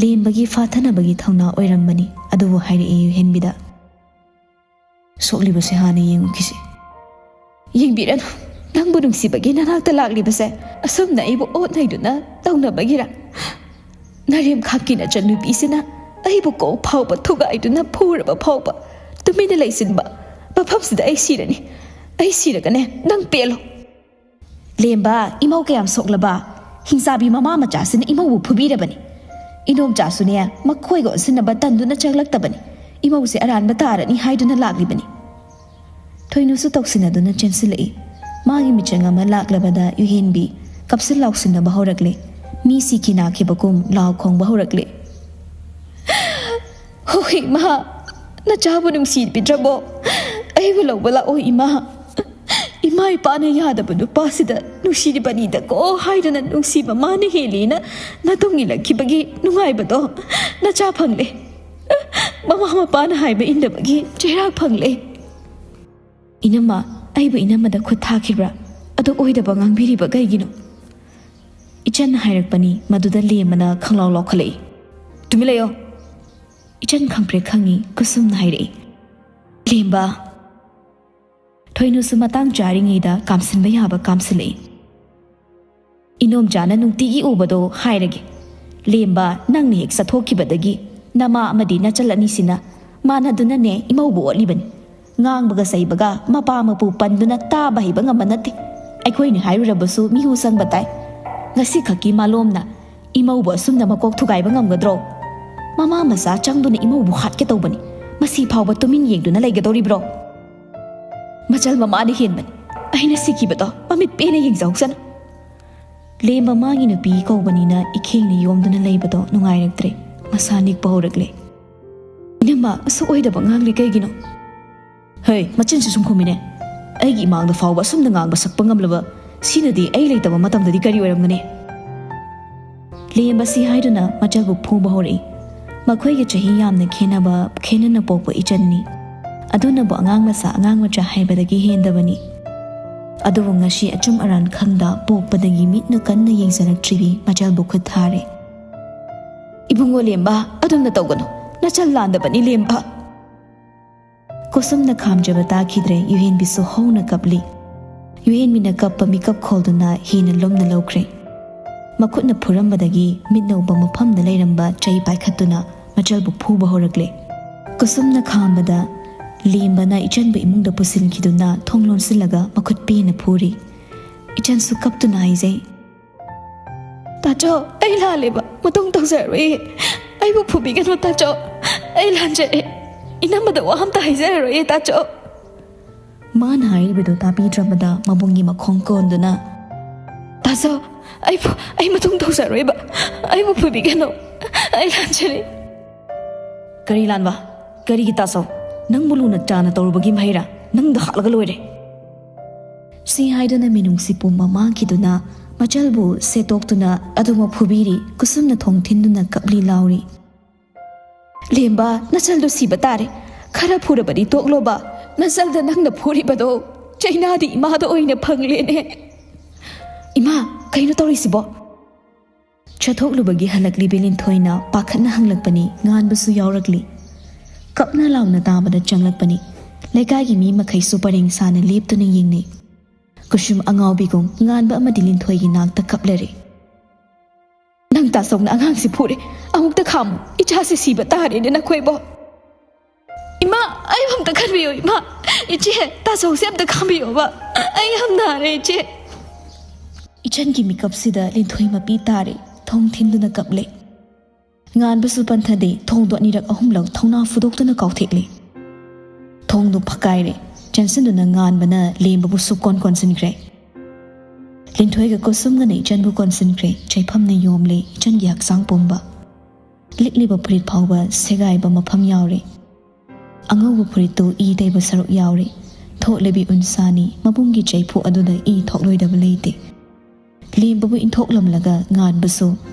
ꯂꯦꯝꯕꯒꯤ ꯐꯥꯊꯅꯕꯒꯤ ꯊꯧꯅꯥ ꯑꯣꯏꯔꯝꯕꯅꯤ꯫ ꯑꯗꯨꯕꯨ ꯍꯥꯏꯔꯛꯏ ꯌꯨꯍꯦꯟꯕꯤꯗ, "ꯁꯣꯛꯂꯤꯕꯁꯦ ꯍꯥꯟꯅ ꯌꯦꯡꯉꯨꯈꯤꯁꯤ꯫" "ꯌꯦꯡꯕꯤꯔꯅꯨ, ꯅꯪꯕꯨ ꯅꯨꯡꯁꯤꯕꯒꯤ ꯅꯅꯥꯛꯇ ꯂꯥꯛꯂꯤꯕꯁꯦ ꯑꯁꯨꯝꯅ ꯑꯩꯕꯨ ꯑꯣꯠ ꯅꯩꯗꯨꯅ ꯇꯧꯅꯕꯒꯤꯔ? ꯅꯔꯦꯝꯈꯥꯛꯀꯤ ꯅꯆꯟꯅꯨꯄꯤꯁꯤꯅ ꯑꯩꯕꯨ ꯀꯣꯛ ꯐꯥꯎꯕ ꯊꯨꯒꯥꯏꯗꯨꯅ ꯐꯨꯔꯕ ꯐꯥꯎꯕ ꯇꯨꯃꯤꯟꯅ ꯂꯩꯁꯤꯟꯕ ꯃꯐꯝꯁꯤꯗ ꯑꯩ ꯁꯤꯔꯅꯤ꯫ ꯑꯩ ꯁꯤꯔꯒꯅꯦ ꯅꯪ ꯄꯦꯜꯂꯣ꯫" "ꯂꯦꯝꯕ, ꯏꯃꯧ ꯀꯌꯥꯝ ꯁꯣꯛꯂꯕ? ꯍꯤꯡꯆꯥꯕꯤ ꯃꯃꯥ ꯃꯆꯥꯁꯤꯅ ꯏꯃꯧꯕꯨ ꯐꯨꯕꯤꯔꯕꯅꯤ꯫ ꯏꯅꯣꯝꯆꯥꯁꯨꯅꯦ ꯃꯈꯣꯏꯒ ꯑꯣꯟꯁꯤꯟꯅꯕ ꯇꯟꯗꯨꯅ ꯆꯪꯂꯛꯇꯕꯅꯤ꯫ ꯏꯃꯧꯁꯦ ꯑꯔꯥꯟꯕ ꯇꯥꯔꯅꯤ ꯍꯥꯏꯗꯨꯅ ꯂꯥꯛꯂꯤꯕꯅꯤ꯫" ꯊꯣꯏꯅꯨꯁꯨ ꯇꯧꯁꯤꯟꯅꯗꯨꯅ ꯆꯦꯟꯁꯤꯜꯂꯛꯏ꯫ ꯃꯥꯒꯤ ꯃꯤꯆꯪ ꯑꯃ ꯂꯥꯛꯂꯕꯗ ꯌꯨꯍꯦꯟꯕꯤ ꯀꯞꯁꯤꯟ ꯂꯥꯎꯁꯤꯟꯅꯕ ꯍꯧꯔꯛꯂꯦ꯫ ꯃꯤ ꯁꯤꯈꯤ ꯅꯥꯈꯤꯕꯒꯨꯝ ꯂꯥꯎ ꯈꯣꯡꯕ ꯍꯧꯔꯛꯂꯦ꯫ "ꯍꯣ ꯏꯃꯥ, ꯅꯆꯥꯕꯨ ꯅꯨꯡꯁꯤꯕꯤꯗ꯭ꯔꯕꯣ? ꯑꯩꯕꯨ ꯂꯧꯕ ꯂꯥꯛꯑꯣ ꯏꯃꯥ꯫ ꯏꯃꯥ ꯏꯄꯥꯅ ꯌꯥꯗꯕ ꯅꯨꯄꯥꯁꯤꯗ ꯅꯨꯡꯁꯤꯔꯤꯕꯅꯤꯗꯀꯣ ꯍꯥꯏꯗꯨꯅ ꯅꯨꯡꯁꯤꯕ ꯃꯥꯅ ꯍꯦꯜꯂꯦꯅ ꯅꯇꯨꯡ ꯏꯜꯂꯛꯈꯤꯕꯒꯤ ꯅꯨꯡꯉꯥꯏꯕꯗꯣ ꯅꯆꯥ ꯐꯪꯂꯦ꯫ ꯃꯃꯥ ꯃꯄꯥꯅ ꯍꯥꯏꯕ ꯏꯟꯗꯕꯒꯤ ꯆꯩꯔꯥꯛ ꯐꯪꯂꯦ꯫" "ꯏꯅꯝꯃ, ꯑꯩꯕꯨ ꯏꯅꯝꯃꯗ ꯈꯨꯠ ꯊꯥꯈꯤꯕ꯭ꯔꯥ? ꯑꯗꯨ ꯑꯣꯏꯗꯕ ꯉꯥꯡꯕꯤꯔꯤꯕ ꯀꯩꯒꯤꯅꯣ?" ꯏꯆꯟꯅ ꯍꯥꯏꯔꯛꯄꯅꯤ꯫ ꯃꯗꯨꯗ ꯂꯦꯝꯕꯅ ꯈꯪꯂꯥꯎ ꯂꯥꯎꯈꯠꯂꯛꯏ꯫ "ꯇꯨꯃꯤꯟ ꯂꯩꯌꯣ!" ꯏꯆꯟ ꯈꯪꯄ꯭ꯔꯦꯛ ꯈꯪꯉꯤ꯫ ꯀꯨꯁꯨꯝꯅ ꯍꯥꯏꯔꯛꯏ, "ꯂꯦꯝꯕ!" ꯊꯣꯏꯅꯨꯁꯨ ꯃꯇꯥꯡ ꯆꯥꯔꯤꯉꯩꯗ ꯀꯥꯝꯁꯤꯟꯕ ꯌꯥꯕ ꯀꯥꯝꯁꯤꯜꯂꯛꯏ꯫ "ꯏꯅꯣꯝꯆꯥꯅ ꯅꯨꯡꯇꯤꯒꯤ ꯎꯕꯗꯣ ꯍꯥꯏꯔꯒꯦ꯫ ꯂꯦꯝꯕ, ꯅꯪꯅ ꯍꯦꯛ ꯆꯠꯊꯣꯛꯈꯤꯕꯗꯒꯤ ꯅꯃꯥ ꯑꯃꯗꯤ ꯅꯆꯜ ꯑꯅꯤꯁꯤꯅ ꯃꯥꯟꯅꯗꯨꯅꯅꯦ ꯏꯃꯧꯕꯨ ꯑꯣꯠꯂꯤꯕꯅꯤ꯫ ꯉꯥꯡꯕꯒ ꯆꯩꯕꯒ ꯃꯄꯥ ꯃꯄꯨ ꯄꯟꯗꯨꯅ ꯇꯥꯕ ꯍꯩꯕ ꯉꯝꯕ ꯅꯠꯇꯦ꯫ ꯑꯩꯈꯣꯏꯅ ꯍꯥꯏꯔꯨꯔꯕꯁꯨ ꯃꯤꯍꯨ ꯆꯪꯕ ꯇꯥꯏ꯫ ꯉꯁꯤꯈꯛꯀꯤ ꯃꯥꯂꯣꯝꯅ ꯏꯃꯧꯕꯨ ꯑꯁꯨꯝꯅ ꯃꯀꯣꯛ ꯊꯨꯒꯥꯏꯕ ꯉꯝꯒꯗ꯭ꯔꯣ? ꯃꯃꯥ ꯃꯆꯥ ꯆꯪꯗꯨꯅ ꯏꯃꯧꯕꯨ ꯍꯥꯠꯀꯦ ꯇꯧꯕꯅꯤ꯫ ꯃꯁꯤ ꯐꯥꯎꯕ ꯇꯨꯃꯤꯟ ꯌꯦꯡꯗꯨꯅ ꯂꯩꯒꯗꯧꯔꯤꯕ꯭ꯔꯣ? ꯃꯆꯜ ꯃꯃꯥꯅ ꯍꯦꯟꯕꯅꯤ꯫ ꯑꯩꯅ ꯁꯤꯈꯤꯕꯗꯣ ꯃꯃꯤꯠ ꯄꯦꯟꯅ ꯌꯦꯡꯖꯍꯧꯁꯅꯨ꯫" ꯂꯦꯝꯕ ꯃꯥꯒꯤ ꯅꯨꯄꯤ ꯀꯧꯕꯅꯤꯅ ꯏꯈꯦꯡꯅ ꯌꯣꯝꯗꯨꯅ ꯂꯩꯕꯗꯣ ꯅꯨꯡꯉꯥꯏꯔꯛꯇ꯭ꯔꯦ꯫ ꯃꯁꯥ ꯅꯤꯛꯄ ꯍꯧꯔꯛꯂꯦ꯫ "ꯏꯅꯝꯃ, ꯑꯁꯨꯛ ꯑꯣꯏꯗꯕ ꯉꯥꯡꯂꯤ ꯀꯩꯒꯤꯅꯣ?" "ꯍꯩ, ꯃꯆꯤꯟꯁꯤ ꯁꯨꯝ ꯈꯨꯝꯃꯤꯅꯦ꯫ ꯑꯩꯒꯤ ꯏꯃꯥꯡꯗ ꯐꯥꯎꯕ ꯑꯁꯨꯝꯅ ꯉꯥꯡꯕ ꯁꯛꯄ ꯉꯝꯂꯕ ꯁꯤꯅꯗꯤ ꯑꯩ ꯂꯩꯇꯕ ꯃꯇꯝꯗꯗꯤ ꯀꯔꯤ ꯑꯣꯏꯔꯝꯒꯅꯤ?" ꯂꯦꯝꯕꯁꯤ ꯍꯥꯏꯗꯨꯅ ꯃꯆꯜꯕꯨ ꯐꯨꯕ ꯍꯧꯔꯛꯏ꯫ ꯃꯈꯣꯏꯒ ꯆꯍꯤ ꯌꯥꯝꯅ ꯈꯦꯟꯅꯕ, ꯈꯦꯟꯅꯅ ꯄꯣꯛꯄ ꯏꯆꯟꯅꯤ꯫ ꯑꯗꯨꯅꯕꯨ ꯑꯉꯥꯡ ꯃꯆꯥ, ꯑꯉꯥꯡ ꯃꯆꯥ ꯍꯥꯏꯕꯗꯒꯤ ꯍꯦꯟꯗꯕꯅꯤ꯫ ꯑꯗꯨꯕꯨ ꯉꯁꯤ ꯑꯆꯨꯝ ꯑꯔꯥꯟ ꯈꯪꯗ ꯄꯣꯛꯄꯗꯒꯤ ꯃꯤꯠꯅ ꯀꯟꯅ ꯌꯦꯡꯖꯔꯛꯇ꯭ꯔꯤꯕꯤ ꯃꯆꯜꯕꯨ ꯈꯨꯠ ꯊꯥꯔꯦ꯫ "ꯏꯕꯨꯡꯉꯣ ꯂꯦꯝꯕ, ꯑꯗꯨꯝꯅ ꯇꯧꯒꯅꯨ꯫ ꯅꯆꯜ ꯂꯥꯟꯗꯕꯅꯤ ꯂꯦꯝꯕ꯫" ꯀꯨꯁꯨꯝꯅ ꯈꯥꯝꯖꯕ ꯇꯥꯈꯤꯗ꯭ꯔꯦ꯫ ꯌꯨꯍꯦꯟꯕꯤꯁꯨ ꯍꯧꯅ ꯀꯞꯂꯤ꯫ ꯌꯨꯍꯦꯟꯕꯤꯅ ꯀꯞꯄ ꯃꯤꯀꯞ ꯈꯣꯜꯗꯨꯅ ꯍꯦꯟꯅ ꯂꯨꯝꯅ ꯂꯧꯈ꯭ꯔꯦ꯫ ꯃꯈꯨꯠꯅ ꯐꯨꯔꯝꯕꯗꯒꯤ ꯃꯤꯠꯅ ꯎꯕ ꯃꯐꯝꯗ ꯂꯩꯔꯝꯕ ꯆꯩ ꯄꯥꯏꯈꯠꯇꯨꯅ ꯃꯆꯜꯕꯨ ꯐꯨꯕ ꯍꯧꯔꯛꯂꯦ꯫ ꯀꯨꯁꯨꯝꯅ ꯈꯥꯝꯕꯗ ꯂꯦꯝꯕꯅ ꯏꯆꯟꯕꯨ ꯏꯃꯨꯡꯗ ꯄꯨꯁꯤꯟꯈꯤꯗꯨꯅ ꯊꯣꯡ ꯂꯣꯟꯁꯤꯜꯂꯒ ꯃꯈꯨꯠ ꯄꯦꯟꯅ ꯐꯨꯔꯤ꯫ ꯏꯆꯟꯁꯨ ꯀꯞꯇꯨꯅ ꯍꯥꯏꯖꯩ, "ꯇꯥꯆꯧ, ꯑꯩ ꯂꯥꯜꯂꯦꯕ, ꯃꯇꯨꯡ ꯇꯧꯖꯔꯣꯏꯌꯦ꯫ ꯑꯩꯕꯨ ꯐꯨꯕꯤꯒꯅꯨ ꯇꯥꯆꯧ, ꯑꯩ ꯂꯥꯟꯖꯔꯦ꯫ ꯏꯅꯝꯃꯗ ꯋꯥ ꯑꯝꯇ ꯍꯥꯏꯖꯔꯔꯣꯏꯌꯦ ꯇꯥꯆꯧ꯫" ꯃꯥꯅ ꯍꯥꯏꯔꯤꯕꯗꯨ ꯇꯥꯕꯤꯗ꯭ꯔꯕꯗ ꯃꯕꯨꯡꯒꯤ ꯃꯈꯣꯡ ꯀꯣꯟꯗꯨꯅ, "ꯇꯥꯖꯧ, ꯑꯩꯕꯨ, ꯑꯩ ꯃꯇꯨꯡ ꯇꯧꯖꯔꯣꯏꯕ, ꯑꯩꯕꯨ ꯐꯨꯕꯤꯒꯅꯨ, ꯑꯩ ꯂꯥꯟꯖꯔꯦ"꯫ "ꯀꯔꯤ ꯂꯥꯟꯕ? ꯀꯔꯤꯒꯤ ꯇꯥꯖꯧ? ꯅꯪꯕꯨ ꯂꯨꯅ ꯆꯥꯅ ꯇꯧꯔꯨꯕꯒꯤ ꯃꯍꯩꯔꯥ? ꯅꯪꯗ ꯍꯥꯠꯂꯒ ꯂꯣꯏꯔꯦ"꯫ ꯁꯤ ꯍꯥꯏꯗꯨꯅ ꯃꯤꯅꯨꯡꯁꯤ ꯄꯨꯝꯕ ꯃꯥꯡꯈꯤꯗꯨꯅ ꯃꯆꯜꯕꯨ ꯁꯦꯠꯇꯣꯛꯇꯨꯅ ꯑꯗꯨꯃꯛ ꯐꯨꯕꯤꯔꯤ꯫ ꯀꯨꯁꯨꯝꯅ ꯊꯣꯡ ꯊꯤꯟꯗꯨꯅ ꯀꯞꯂꯤ ꯂꯥꯎꯔꯤ꯫ "ꯂꯦꯝꯕ, ꯅꯆꯜꯗꯨ ꯁꯤꯕ ꯇꯥꯔꯦ꯫ ꯈꯔ ꯐꯨꯔꯕꯗꯤ ꯇꯣꯛꯂꯣꯕ꯫ ꯅꯆꯜꯗ ꯅꯪꯅ ꯐꯨꯔꯤꯕꯗꯣ ꯆꯩꯅꯥꯗꯤ ꯏꯃꯥꯗ ꯑꯣꯏꯅ ꯐꯪꯂꯦꯅꯦ"꯫ "ꯏꯃꯥ, ꯀꯩꯅꯣ ꯇꯧꯔꯤꯁꯤꯕꯣ?" ꯆꯠꯊꯣꯛꯂꯨꯕꯒꯤ ꯍꯜꯂꯛꯂꯤꯕꯤ ꯂꯤꯟꯊꯣꯏꯅ ꯄꯥꯈꯠꯅ ꯍꯪꯂꯛꯄꯅꯤ꯫ ꯉꯥꯟꯕꯁꯨ ꯌꯥꯎꯔꯛꯂꯤ꯫ ꯀꯞꯅ ꯂꯥꯎꯅ ꯇꯥꯕꯗ ꯆꯪꯂꯛꯄꯅꯤ꯫ ꯂꯩꯀꯥꯏꯒꯤ ꯃꯤ ꯃꯈꯩꯁꯨ ꯄꯔꯦꯡ ꯁꯥꯅ ꯂꯦꯞꯇꯨꯅ ꯌꯦꯡꯅꯩ꯫ ꯀꯨꯁꯨꯝ ꯑꯉꯥꯎꯕꯤꯒꯨꯝ ꯉꯥꯟꯕ ꯑꯃꯗꯤ ꯂꯤꯟꯊꯣꯏꯒꯤ ꯅꯥꯛꯇ ꯀꯞꯂꯔꯦ꯫ "ꯅꯪ ꯇꯥꯆꯧꯅ ꯑꯉꯥꯡꯁꯤ ꯐꯨꯔꯦ꯫ ꯑꯃꯨꯛꯇ ꯈꯥꯝꯃꯨ꯫ ꯏꯆꯥꯁꯦ ꯁꯤꯕ ꯇꯥꯔꯦꯅꯦ ꯅꯈꯣꯏꯕꯣ꯫ ꯏꯃꯥ, ꯑꯩ ꯑꯝꯇ ꯈꯟꯕꯤꯌꯨ, ꯏꯃꯥ꯫ ꯏꯆꯦ, ꯇꯥꯆꯧꯁꯦ ꯑꯝꯇ ꯈꯥꯝꯕꯤꯌꯣꯕ꯫ ꯑꯩ ꯌꯥꯝ ꯅꯥꯔꯦ, ꯏꯆꯦ"꯫ ꯏꯆꯟꯒꯤ ꯃꯤꯀꯞꯁꯤꯗ ꯂꯤꯟꯊꯣꯏ ꯃꯄꯤ ꯇꯥꯔꯦ꯫ ꯊꯣꯡ ꯊꯤꯟꯗꯨꯅ ꯀꯞꯂꯦ꯫ ꯉꯥꯟꯕꯁꯨ ꯄꯟꯊꯗꯦ꯫ ꯊꯣꯡꯗꯣ ꯑꯅꯤꯔꯛ ꯑꯍꯨꯝꯂꯛ ꯊꯧꯅꯥ ꯐꯨꯗꯣꯛꯇꯨꯅ ꯀꯥꯎꯊꯦꯛꯂꯦ꯫ ꯊꯣꯡꯗꯨ ꯐꯛꯀꯥꯏꯔꯦ꯫ ꯆꯦꯟꯁꯤꯟꯗꯨꯅ ꯉꯥꯟꯕꯅ ꯂꯦꯝꯕꯕꯨ ꯁꯨꯛ ꯀꯣꯟ ꯀꯣꯟꯁꯤꯟꯈ꯭ꯔꯦ꯫ ꯂꯤꯟꯊꯣꯏꯒ ꯀꯨꯁꯨꯝꯒꯅ ꯏꯆꯟꯕꯨ ꯀꯣꯟꯁꯤꯟꯈ꯭ꯔꯦ꯫ ꯆꯩꯐꯝꯅ ꯌꯣꯝꯂꯦ ꯏꯆꯟꯒꯤ ꯍꯛꯆꯥꯡ ꯄꯨꯝꯕ꯫ ꯂꯤꯠꯂꯤꯕ ꯐꯨꯔꯤꯠ ꯐꯥꯎꯕ ꯁꯦꯒꯥꯏꯕ ꯃꯐꯝ ꯌꯥꯎꯔꯦ꯫ ꯑꯉꯧꯕ ꯐꯨꯔꯤꯠꯇꯨ ꯏ ꯇꯩꯕ ꯁꯔꯨꯛ ꯌꯥꯎꯔꯦ꯫ ꯊꯣꯛꯂꯤꯕꯤ ꯎꯟꯁꯥꯅꯤ꯫ ꯃꯕꯨꯡꯒꯤ ꯆꯩꯐꯨ ꯑꯗꯨꯗ ꯏ ꯊꯣꯛꯂꯣꯏꯗꯕ ꯂꯩꯇꯦ꯫ ꯂꯦꯝꯕꯕꯨ ꯏꯟꯊꯣꯛꯂꯝꯂꯒ ꯉꯥꯟꯕꯁꯨ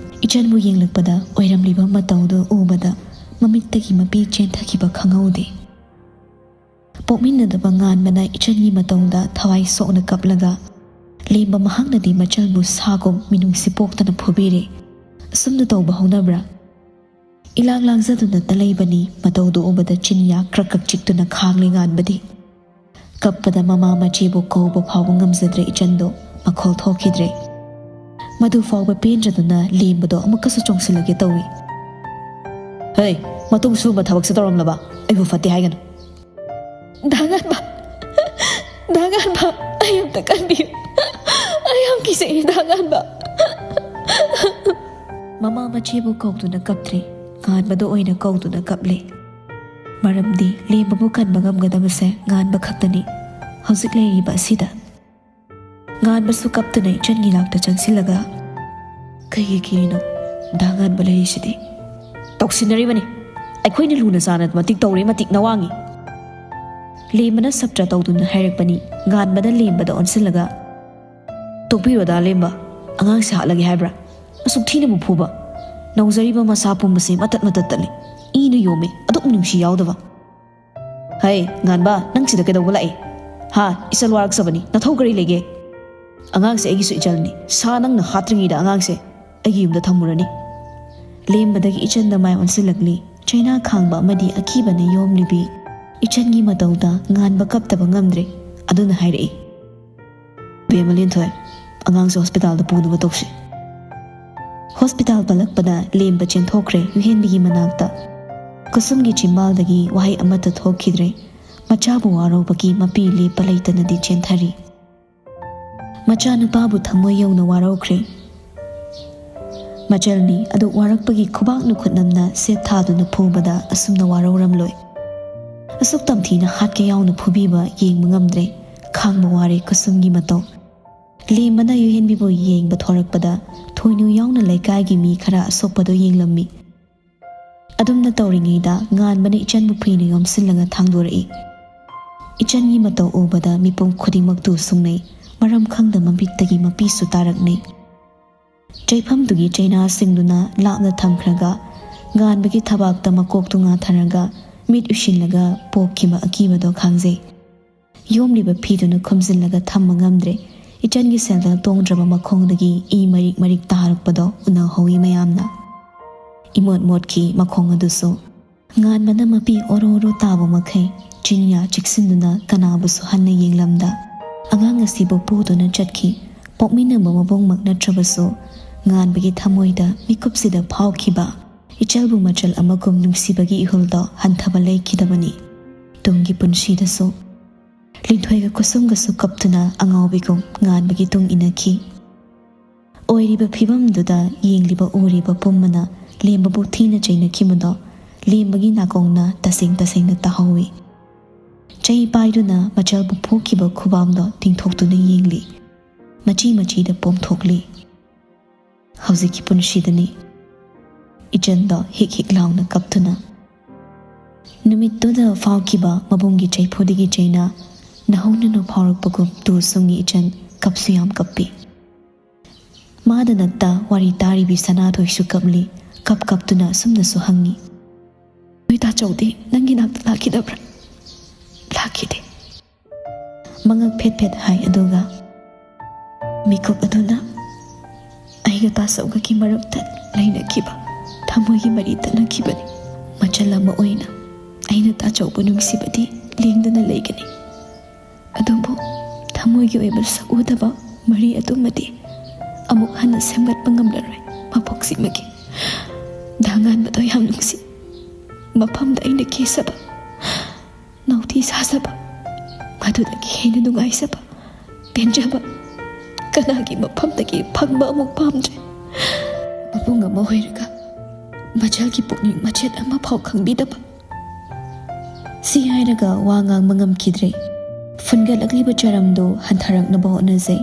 ꯏꯆꯟꯕꯨ ꯌꯦꯡꯂꯛꯄꯗ ꯑꯣꯏꯔꯝꯂꯤꯕ ꯃꯇꯧꯗꯨ ꯎꯕꯗ ꯃꯃꯤꯠꯇꯒꯤ ꯃꯄꯤ ꯆꯦꯟꯊꯈꯤꯕ ꯈꯪꯍꯧꯗꯦ꯫ ꯄꯣꯛꯃꯤꯟꯅꯗꯕ ꯉꯥꯟꯕꯅ ꯏꯆꯟꯒꯤ ꯃꯇꯧꯗ ꯊꯋꯥꯏ ꯁꯣꯛꯅ ꯀꯞꯂꯒ, ꯂꯦꯝꯕ ꯃꯍꯥꯛꯅꯗꯤ ꯃꯆꯜꯕꯨ ꯁꯥꯒꯨꯝ ꯃꯤꯅꯨꯡꯁꯤ ꯄꯣꯛꯇꯅ ꯐꯨꯕꯤꯔꯦ꯫ ꯑꯁꯨꯝꯅ ꯇꯧꯕ ꯍꯧꯅꯕ꯭ꯔꯥ? ꯏꯂꯥꯡ ꯂꯥꯡꯖꯗꯨꯅꯇ ꯂꯩꯕꯅꯤ꯫ ꯃꯇꯧꯗꯨ ꯎꯕꯗ ꯆꯤꯟꯌꯥ ꯀ꯭ꯔꯛ ꯀ꯭ꯔꯛ ꯆꯤꯛꯇꯨꯅ ꯈꯥꯡꯂꯦ ꯉꯥꯟꯕꯗꯤ꯫ ꯀꯞꯄꯗ ꯃꯃꯥ ꯃꯆꯦꯕꯨ ꯀꯧꯕ ꯐꯥꯎꯕ ꯉꯝꯖꯗ꯭ꯔꯦ ꯏꯆꯟꯗꯣ꯫ ꯃꯈꯣꯜ ꯊꯣꯛꯈꯤꯗ꯭ꯔꯦ꯫ ꯃꯗꯨ ꯐꯥꯎꯕ ꯄꯦꯟꯗ꯭ꯔꯗꯨꯅ ꯂꯦꯝꯕꯗꯣ ꯑꯃꯨꯛꯀꯁꯨ ꯆꯣꯡꯁꯤꯜꯂꯒꯦ ꯇꯧꯏ꯫ "ꯍꯩ, ꯃꯇꯨꯡ ꯁꯨꯝꯕ ꯊꯕꯛꯁꯦ ꯇꯧꯔꯝꯂꯕ ꯑꯩꯕꯨ ꯐꯠꯇꯦ ꯍꯥꯏꯒꯅꯨ"꯫ "ꯗꯥ ꯉꯥꯟꯕ, ꯗꯥ ꯉꯥꯟꯕ, ꯑꯩ ꯑꯝꯇ ꯀꯟꯕꯤꯌꯨ꯫ ꯑꯩ ꯌꯥꯝ ꯀꯤꯖꯩꯌꯦ, ꯗꯥ ꯉꯥꯟꯕ"꯫ ꯃꯃꯥ ꯃꯆꯦꯕꯨ ꯀꯧꯗꯨꯅ ꯀꯞꯇ꯭ꯔꯦ, ꯉꯥꯟꯕꯗ ꯑꯣꯏꯅ ꯀꯧꯗꯨꯅ ꯀꯞꯂꯦ꯫ ꯃꯔꯝꯗꯤ ꯂꯦꯝꯕꯕꯨ ꯀꯟꯕ ꯉꯝꯒꯗꯕꯁꯦ ꯉꯥꯟꯕ ꯈꯛꯇꯅꯤ꯫ ꯍꯧꯖꯤꯛ ꯂꯩꯔꯤꯕ ꯑꯁꯤꯗ꯫ ꯉꯥꯟꯕꯁꯨ ꯀꯞꯇꯨꯅ ꯏꯆꯟꯒꯤ ꯅꯥꯛꯇ ꯆꯪꯁꯤꯜꯂꯒ, "ꯀꯩꯒꯤ ꯀꯤꯔꯤꯅꯣ? ꯗꯥ ꯉꯥꯟꯕ ꯂꯩꯔꯤꯁꯤꯗꯤ꯫" "ꯇꯧꯁꯤꯟꯅꯔꯤꯕꯅꯤ꯫ ꯑꯩꯈꯣꯏꯅ ꯂꯨꯅ ꯆꯥꯟꯅ ꯃꯇꯤꯛ ꯇꯧꯔꯦ, ꯃꯇꯤꯛ ꯅꯋꯥꯡꯉꯤ꯫" ꯂꯦꯝꯕꯅ ꯁꯞꯇ꯭ꯔ ꯇꯧꯗꯨꯅ ꯍꯥꯏꯔꯛꯄꯅꯤ꯫ ꯉꯥꯟꯕꯅ ꯂꯦꯝꯕꯗ ꯑꯣꯟꯁꯤꯜꯂꯒ, "ꯇꯣꯛꯄꯤꯔꯣꯗ ꯂꯦꯝꯕ, ꯑꯉꯥꯡꯁꯦ ꯍꯥꯠꯂꯒꯦ ꯍꯥꯏꯕ꯭ꯔꯥ? ꯑꯁꯨꯛ ꯊꯤꯅꯕꯨ ꯐꯨꯕ? ꯅꯧꯖꯔꯤꯕ ꯃꯁꯥ ꯄꯨꯝꯕꯁꯦ ꯃꯇꯠ ꯃꯇꯠ ꯇꯠꯂꯤ꯫ ꯏꯅ ꯌꯣꯝꯃꯤ, ꯑꯗꯨꯛ ꯃꯤꯅꯨꯡꯁꯤ ꯌꯥꯎꯗꯕ꯫" "ꯍꯩ, ꯉꯥꯟꯕ, ꯅꯪ ꯁꯤꯗ ꯀꯩꯗꯧꯕ ꯂꯥꯛꯏ? ꯍꯥ, ꯏꯆꯜ ꯋꯥꯔꯛꯆꯕꯅꯤ, ꯅꯊꯧ ꯀꯔꯤ ꯂꯩꯒꯦ? ꯑꯉꯥꯡꯁꯦ ꯑꯩꯒꯤꯁꯨ ꯏꯆꯜꯅꯤ, ꯁꯥ ꯅꯪꯅ ꯍꯥꯠꯇ꯭ꯔꯤꯉꯩꯗ ꯑꯉꯥꯡꯁꯦ ꯑꯩꯒꯤ ꯌꯨꯝꯗ ꯊꯝꯃꯨꯔꯅꯤ꯫" ꯂꯦꯝꯕꯗꯒꯤ ꯏꯆꯟꯗ ꯃꯥꯏ ꯑꯣꯟꯁꯤꯜꯂꯛꯂꯤ꯫ ꯆꯩꯅꯥ ꯈꯥꯡꯕ ꯑꯃꯗꯤ ꯑꯀꯤꯕꯅ ꯌꯣꯝꯂꯤꯕꯤ ꯏꯆꯟꯒꯤ ꯃꯇꯧꯗ ꯉꯥꯟꯕ ꯀꯞꯇꯕ ꯉꯝꯗ꯭ꯔꯦ꯫ ꯑꯗꯨꯅ ꯍꯥꯏꯔꯛꯏ, "ꯕꯦꯝꯃ ꯂꯦꯟꯊꯣꯏ, ꯑꯉꯥꯡꯁꯦ ꯍꯣꯁꯄꯤꯇꯥꯜꯗ ꯄꯨꯅꯕ ꯇꯧꯁꯤ꯫" ꯍꯣꯁꯄꯤꯇꯥꯜ ꯄꯜꯂꯛꯄꯗ ꯂꯦꯝꯕ ꯆꯦꯟꯊꯣꯛꯈ꯭ꯔꯦ ꯌꯨꯍꯦꯟꯕꯤꯒꯤ ꯃꯅꯥꯛꯇ꯫ ꯀꯨꯁꯨꯝꯒꯤ ꯆꯤꯝꯕꯥꯜꯗꯒꯤ ꯋꯥꯍꯩ ꯑꯃꯠꯇ ꯊꯣꯛꯈꯤꯗ꯭ꯔꯦ꯫ ꯃꯆꯥꯕꯨ ꯋꯥꯔꯧꯕꯒꯤ ꯃꯄꯤ ꯂꯦꯞꯄ ꯂꯩꯇꯅꯗꯤ ꯆꯦꯟꯊꯔꯤ꯫ ꯃꯆꯥꯅꯨꯄꯥꯕꯨ ꯊꯃꯣꯏ ꯌꯧꯅ ꯋꯥꯔꯧꯈ꯭ꯔꯦ꯫ ꯃꯆꯜꯅꯤ ꯑꯗꯨ ꯋꯥꯔꯛꯄꯒꯤ ꯈꯨꯕꯥꯛꯅ ꯈꯨꯠꯅꯝꯅ ꯁꯦꯠ ꯊꯥꯗꯨꯅ ꯐꯨꯕꯗ ꯑꯁꯨꯝꯅ ꯋꯥꯔꯧꯔꯝꯂꯣꯏ꯫ ꯑꯁꯨꯛ ꯇꯝꯊꯤꯅ ꯍꯥꯠꯀꯦ ꯌꯥꯎꯅ ꯐꯨꯕꯤꯕ ꯌꯦꯡꯕ ꯉꯝꯗ꯭ꯔꯦ꯫ ꯈꯥꯡꯕ ꯋꯥꯔꯦ ꯀꯨꯁꯨꯝꯒꯤ ꯃꯇꯧ꯫ ꯂꯦꯝꯕꯅ ꯌꯨꯍꯦꯟꯕꯤꯕꯨ ꯌꯦꯡꯕ ꯊꯣꯔꯛꯄꯗ ꯊꯣꯏꯅꯨ ꯌꯥꯎꯅ ꯂꯩꯀꯥꯏꯒꯤ ꯃꯤ ꯈꯔ ꯑꯁꯣꯛꯄꯗꯨ ꯌꯦꯡꯂꯝꯃꯤ꯫ ꯑꯗꯨꯝꯅ ꯇꯧꯔꯤꯉꯩꯗ ꯉꯥꯟꯕꯅ ꯏꯆꯟꯕꯨ ꯐꯤꯅ ꯌꯣꯝꯁꯤꯜꯂꯒ ꯊꯥꯡꯗꯣꯔꯛꯏ꯫ ꯏꯆꯟꯒꯤ ꯃꯇꯧ ꯎꯕꯗ ꯃꯤꯄꯨꯝ ꯈꯨꯗꯤꯡꯃꯛꯇꯨ ꯁꯨꯡꯅꯩ꯫ ꯃꯔꯝ ꯈꯪꯗ ꯃꯃꯤꯠꯇꯒꯤ ꯃꯄꯤꯁꯨ ꯇꯥꯔꯛꯅꯩ꯫ ꯆꯩꯐꯝꯗꯨꯒꯤ ꯆꯩꯅꯥꯁꯤꯡꯗꯨꯅ ꯂꯥꯞꯅ ꯊꯝꯈ꯭ꯔꯒ ꯉꯥꯟꯕꯒꯤ ꯊꯕꯥꯛꯇ ꯃꯀꯣꯛꯇꯨ ꯉꯥꯊꯔꯒ ꯃꯤꯠ ꯎꯏꯁꯤꯜꯂꯒ ꯄꯣꯛꯈꯤꯕ ꯑꯀꯤꯕꯗꯣ ꯈꯪꯖꯩ꯫ ꯌꯣꯝꯂꯤꯕ ꯐꯤꯗꯨꯅ ꯈꯨꯝꯖꯤꯜꯂꯒ ꯊꯝꯕ ꯉꯝꯗ꯭ꯔꯦ꯫ ꯏꯆꯟꯒꯤ ꯁꯦꯟꯗꯜ ꯇꯣꯡꯗ꯭ꯔꯕ ꯃꯈꯣꯡꯗꯒꯤ ꯏ ꯃꯔꯤꯛ ꯃꯔꯤꯛ ꯇꯥꯔꯛꯄꯗꯣ ꯎꯅꯍꯧꯏ ꯃꯌꯥꯝꯅ꯫ ꯏꯃꯣꯠ ꯃꯣꯠꯈꯤ ꯃꯈꯣꯡ ꯑꯗꯨꯁꯨ꯫ ꯉꯥꯟꯕꯅ ꯃꯄꯤ ꯑꯣꯔꯣ ꯑꯣꯔꯣ ꯇꯥꯕ ꯃꯈꯩ ꯆꯤꯟꯌꯥ ꯆꯤꯛꯁꯤꯟꯗꯨꯅ ꯀꯅꯥꯕꯨꯁꯨ ꯍꯟꯅ ꯌꯦꯡꯂꯝꯗ ꯑꯉꯥꯡ ꯑꯁꯤꯕꯨ ꯄꯨꯗꯨꯅ ꯆꯠꯈꯤ꯫ ꯄꯣꯛꯃꯤꯟꯅꯕ ꯃꯕꯨꯡꯃꯛ ꯅꯠꯇ꯭ꯔꯕꯁꯨ ꯉꯥꯟꯕꯒꯤ ꯊꯃꯣꯏꯗ ꯃꯤꯀꯨꯞꯁꯤꯗ ꯐꯥꯎꯈꯤꯕ ꯏꯆꯜꯕꯨ ꯃꯆꯜ ꯑꯃꯒꯨꯝ ꯅꯨꯡꯁꯤꯕꯒꯤ ꯏꯍꯨꯜꯗꯣ ꯍꯟꯊꯕ ꯂꯩꯈꯤꯗꯕꯅꯤ꯫ ꯇꯨꯡꯒꯤ ꯄꯨꯟꯁꯤꯗꯁꯨ ꯂꯤꯟꯊꯣꯏꯒ ꯀꯨꯁꯨꯝꯒꯁꯨ ꯀꯞꯇꯨꯅ ꯑꯉꯥꯎꯕꯤꯒꯨꯝ ꯉꯥꯟꯕꯒꯤ ꯇꯨꯡ ꯏꯟꯅꯈꯤ꯫ ꯑꯣꯏꯔꯤꯕ ꯐꯤꯕꯝꯗꯨꯗ ꯌꯦꯡꯂꯤꯕ ꯎꯔꯤꯕ ꯄꯨꯝꯕꯅ ꯂꯦꯝꯕꯕꯨ ꯊꯤꯅ ꯆꯩꯅꯈꯤꯕꯗꯣ ꯂꯦꯝꯕꯒꯤ ꯅꯥꯀꯣꯡꯅ ꯇꯁꯦꯡ ꯇꯁꯦꯡꯅ ꯇꯥꯍꯧꯏ꯫ ꯆꯩ ꯄꯥꯏꯗꯨꯅ ꯃꯆꯜꯕꯨ ꯐꯨꯈꯤꯕ ꯈꯨꯕꯥꯝꯗꯣ ꯇꯤꯡꯊꯣꯛꯇꯨꯅ ꯌꯦꯡꯂꯤ꯫ ꯃꯆꯤ ꯃꯆꯤꯗ ꯄꯣꯝꯊꯣꯛꯂꯤ꯫ ꯍꯧꯖꯤꯛꯀꯤ ꯄꯨꯟꯁꯤꯗꯅꯤ ꯏꯆꯟꯗꯣ ꯍꯤꯛ ꯍꯤꯛ ꯂꯥꯎꯅ ꯀꯞꯇꯨꯅ꯫ ꯅꯨꯃꯤꯠꯇꯨꯗ ꯐꯥꯎꯈꯤꯕ ꯃꯕꯨꯡꯒꯤ ꯆꯩꯐꯨꯗꯒꯤ ꯆꯩꯅꯥ ꯅꯍꯧ ꯅꯅꯧ ꯐꯥꯎꯔꯛꯄꯒꯨꯝ ꯇꯨ ꯁꯨꯝꯒꯤ ꯏꯆꯟ ꯀꯞꯁꯨ ꯌꯥꯝ ꯀꯞꯄꯤ꯫ ꯃꯥꯗ ꯅꯠꯇ ꯋꯥꯔꯤ ꯇꯥꯔꯤꯕꯤ ꯁꯅꯥꯊꯣꯏꯁꯨ ꯀꯞꯂꯤ꯫ ꯀꯞ ꯀꯞꯇꯨꯅ ꯑꯁꯨꯝꯅꯁꯨ ꯍꯪꯉꯤ, "ꯅꯣꯏ ꯇꯥꯆꯧꯗꯤ ꯅꯪꯒꯤ ꯅꯥꯛꯇ ꯂꯥꯛꯈꯤꯗꯕ꯭ꯔꯥ?" "ꯂꯥꯛꯈꯤꯗꯦ," ꯃꯉꯛ ꯐꯦꯠ ꯐꯦꯠ ꯍꯥꯏ꯫ ꯑꯗꯨꯒ ꯃꯤꯀꯨꯞ ꯑꯗꯨꯅ ꯑꯩꯒ ꯇꯥꯆꯧꯒꯒꯤ ꯃꯔꯛꯇ ꯂꯩꯅꯈꯤꯕ ꯊꯃꯣꯏꯒꯤ ꯃꯔꯤ ꯇꯠꯅꯈꯤꯕꯅꯤ꯫ ꯃꯆꯜ ꯑꯃ ꯑꯣꯏꯅ ꯑꯩꯅ ꯇꯥꯆꯧꯕꯨ ꯅꯨꯡꯁꯤꯕꯗꯤ ꯂꯦꯡꯗꯅ ꯂꯩꯒꯅꯤ꯫ ꯑꯗꯨꯕꯨ ꯊꯃꯣꯏꯒꯤ ꯑꯣꯏꯕ ꯁꯛ ꯎꯗꯕ ꯃꯔꯤ ꯑꯗꯨꯃꯗꯤ ꯑꯃꯨꯛ ꯍꯟꯅ ꯁꯦꯝꯒꯠꯄ ꯉꯝꯂꯔꯣꯏ꯫ ꯃꯄꯣꯛꯁꯤꯃꯒꯤ ꯗꯥ ꯉꯥꯟꯕꯗꯣ ꯌꯥꯝ ꯅꯨꯡꯁꯤ꯫ ꯃꯐꯝꯗ ꯑꯩꯅ ꯀꯦꯁꯕ, ꯅꯥꯎꯇꯤ ꯁꯥꯖꯕ, ꯃꯗꯨꯗꯒꯤ ꯍꯦꯟꯅ ꯅꯨꯡꯉꯥꯏꯖꯕ, ꯄꯦꯟꯖꯕ ꯀꯅꯥꯒꯤ ꯃꯐꯝꯗꯒꯤ ꯐꯪꯕ ꯑꯃꯨꯛ ꯄꯥꯝꯗ꯭ꯔꯦ꯫ ꯃꯕꯨꯡ ꯑꯃ ꯑꯣꯏꯔꯒ ꯃꯆꯜꯒꯤ ꯄꯨꯛꯅꯤꯡ ꯃꯆꯦꯠ ꯑꯃꯐꯥꯎ ꯈꯪꯕꯤꯗꯕ꯫ ꯁꯤ ꯍꯥꯏꯔꯒ ꯋꯥ ꯉꯥꯡꯕ ꯉꯝꯈꯤꯗ꯭ꯔꯦ꯫ ꯐꯨꯟꯒꯠꯂꯛꯂꯤꯕ ꯆꯔꯝꯗꯨ ꯍꯟꯊꯔꯛꯅꯕ ꯍꯣꯠꯅꯖꯩ꯫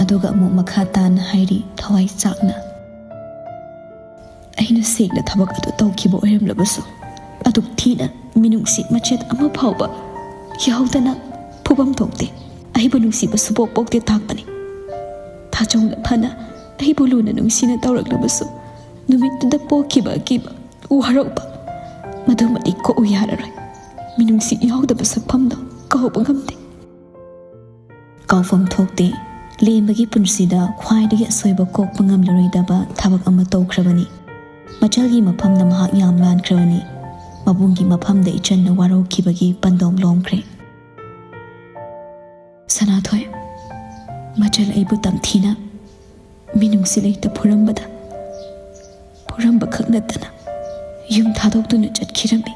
ꯑꯗꯨꯒ ꯑꯃꯨꯛ ꯃꯈꯥ ꯇꯥꯅ ꯍꯥꯏꯔꯤ ꯊꯋꯥꯏ ꯆꯥꯛꯅ, "ꯑꯩꯅ ꯁꯦꯡꯅ ꯊꯕꯛ ꯑꯗꯨ ꯇꯧꯈꯤꯕ ꯑꯣꯏꯔꯝꯂꯕꯁꯨ, ꯑꯗꯨꯛ ꯊꯤꯅ ꯃꯤꯅꯨꯡꯁꯤ ꯃꯆꯦꯠ ꯑꯃ ꯐꯥꯎꯕ ꯌꯥꯎꯗꯅ ꯐꯨꯐꯝ ꯊꯣꯛꯇꯦ꯫ ꯑꯩꯕꯨ ꯅꯨꯡꯁꯤꯕ ꯁꯨꯄꯣꯛ ꯄꯣꯛꯇꯦ ꯇꯥꯛꯄꯅꯤ꯫ ꯇꯥꯆꯧꯅ ꯐꯅ ꯑꯩꯕꯨ ꯂꯨꯅ ꯅꯨꯡꯁꯤꯅ ꯇꯧꯔꯛꯂꯕꯁꯨ, ꯅꯨꯃꯤꯠꯇꯨꯗ ꯄꯣꯛꯈꯤꯕ ꯑꯀꯤꯕ, ꯋꯥꯔꯧꯕ, ꯃꯗꯨꯃꯗꯤ ꯀꯣꯛꯎ ꯌꯥꯔꯔꯣꯏ꯫ ꯃꯤꯅꯨꯡꯁꯤ ꯌꯥꯎꯗꯕ ꯁꯛꯐꯝꯗꯣ ꯀꯥꯎꯕ ꯉꯝꯗꯦ꯫" ꯀꯥꯎꯐꯝ ꯊꯣꯛꯇꯦ꯫ ꯂꯦꯝꯕꯒꯤ ꯄꯨꯟꯁꯤꯗ ꯈ꯭ꯋꯥꯏꯗꯒꯤ ꯑꯁꯣꯏꯕ ꯀꯣꯛꯄ ꯉꯝꯂꯔꯣꯏꯗꯕ ꯊꯕꯛ ꯑꯃ ꯇꯧꯈ꯭ꯔꯕꯅꯤ꯫ ꯃꯆꯜꯒꯤ ꯃꯐꯝꯗ ꯃꯍꯥꯛ ꯌꯥꯝ ꯂꯥꯟꯈ꯭ꯔꯕꯅꯤ꯫ ꯃꯕꯨꯡꯒꯤ ꯃꯐꯝꯗ ꯏꯆꯟꯅ ꯋꯥꯔꯧꯈꯤꯕꯒꯤ ꯄꯟꯗꯣꯝ ꯂꯣꯝꯈ꯭ꯔꯦ꯫ ꯁꯅꯥꯊꯣꯏ, ꯃꯆꯜ ꯑꯩꯕꯨ ꯇꯝꯊꯤꯅ ꯃꯤꯅꯨꯡꯁꯤ ꯂꯩꯇ ꯐꯨꯔꯝꯕꯗ, ꯐꯨꯔꯝꯕ ꯈꯛ ꯅꯠꯇꯅ ꯌꯨꯝ ꯊꯥꯗꯣꯛꯇꯨꯅ ꯆꯠꯈꯤꯔꯝꯃꯤ꯫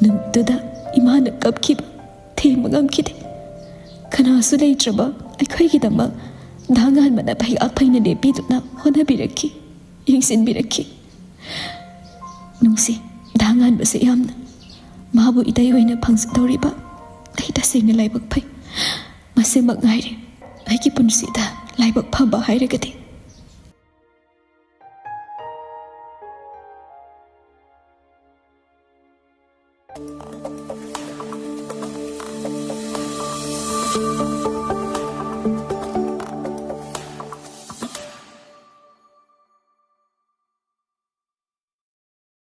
ꯅꯨꯃꯤꯠꯇꯨꯗ ꯏꯃꯥꯅ ꯀꯞꯈꯤꯕ ꯊꯦꯝꯕ ꯉꯝꯈꯤꯗꯦ꯫ ꯀꯅꯥꯁꯨ ꯂꯩꯇ꯭ꯔꯕ ꯑꯩꯈꯣꯏꯒꯤꯗꯃꯛ ꯗꯥ ꯉꯥꯟꯕꯅ ꯐꯩꯒꯥꯛ ꯐꯩꯅ ꯂꯦꯞꯄꯤꯗꯨꯅ ꯍꯣꯠꯅꯕꯤꯔꯛꯈꯤ, ꯌꯦꯡꯁꯤꯟꯕꯤꯔꯛꯈꯤ꯫ ꯅꯨꯡꯁꯤ ꯗꯥ ꯉꯥꯟꯕꯁꯦ ꯌꯥꯝꯅ꯫ ꯃꯥꯕꯨ ꯏꯇꯩ ꯑꯣꯏꯅ ꯐꯪꯖꯗꯧꯔꯤꯕ ꯑꯩ ꯇꯁꯦꯡꯅ ꯂꯥꯏꯕꯛ ꯐꯩ꯫ ꯃꯁꯤꯃꯛ ꯉꯥꯏꯔꯦ ꯑꯩꯒꯤ ꯄꯨꯟꯁꯤꯗ ꯂꯥꯏꯕꯛ ꯐꯕ ꯍꯥꯏꯔꯒꯗꯤ꯫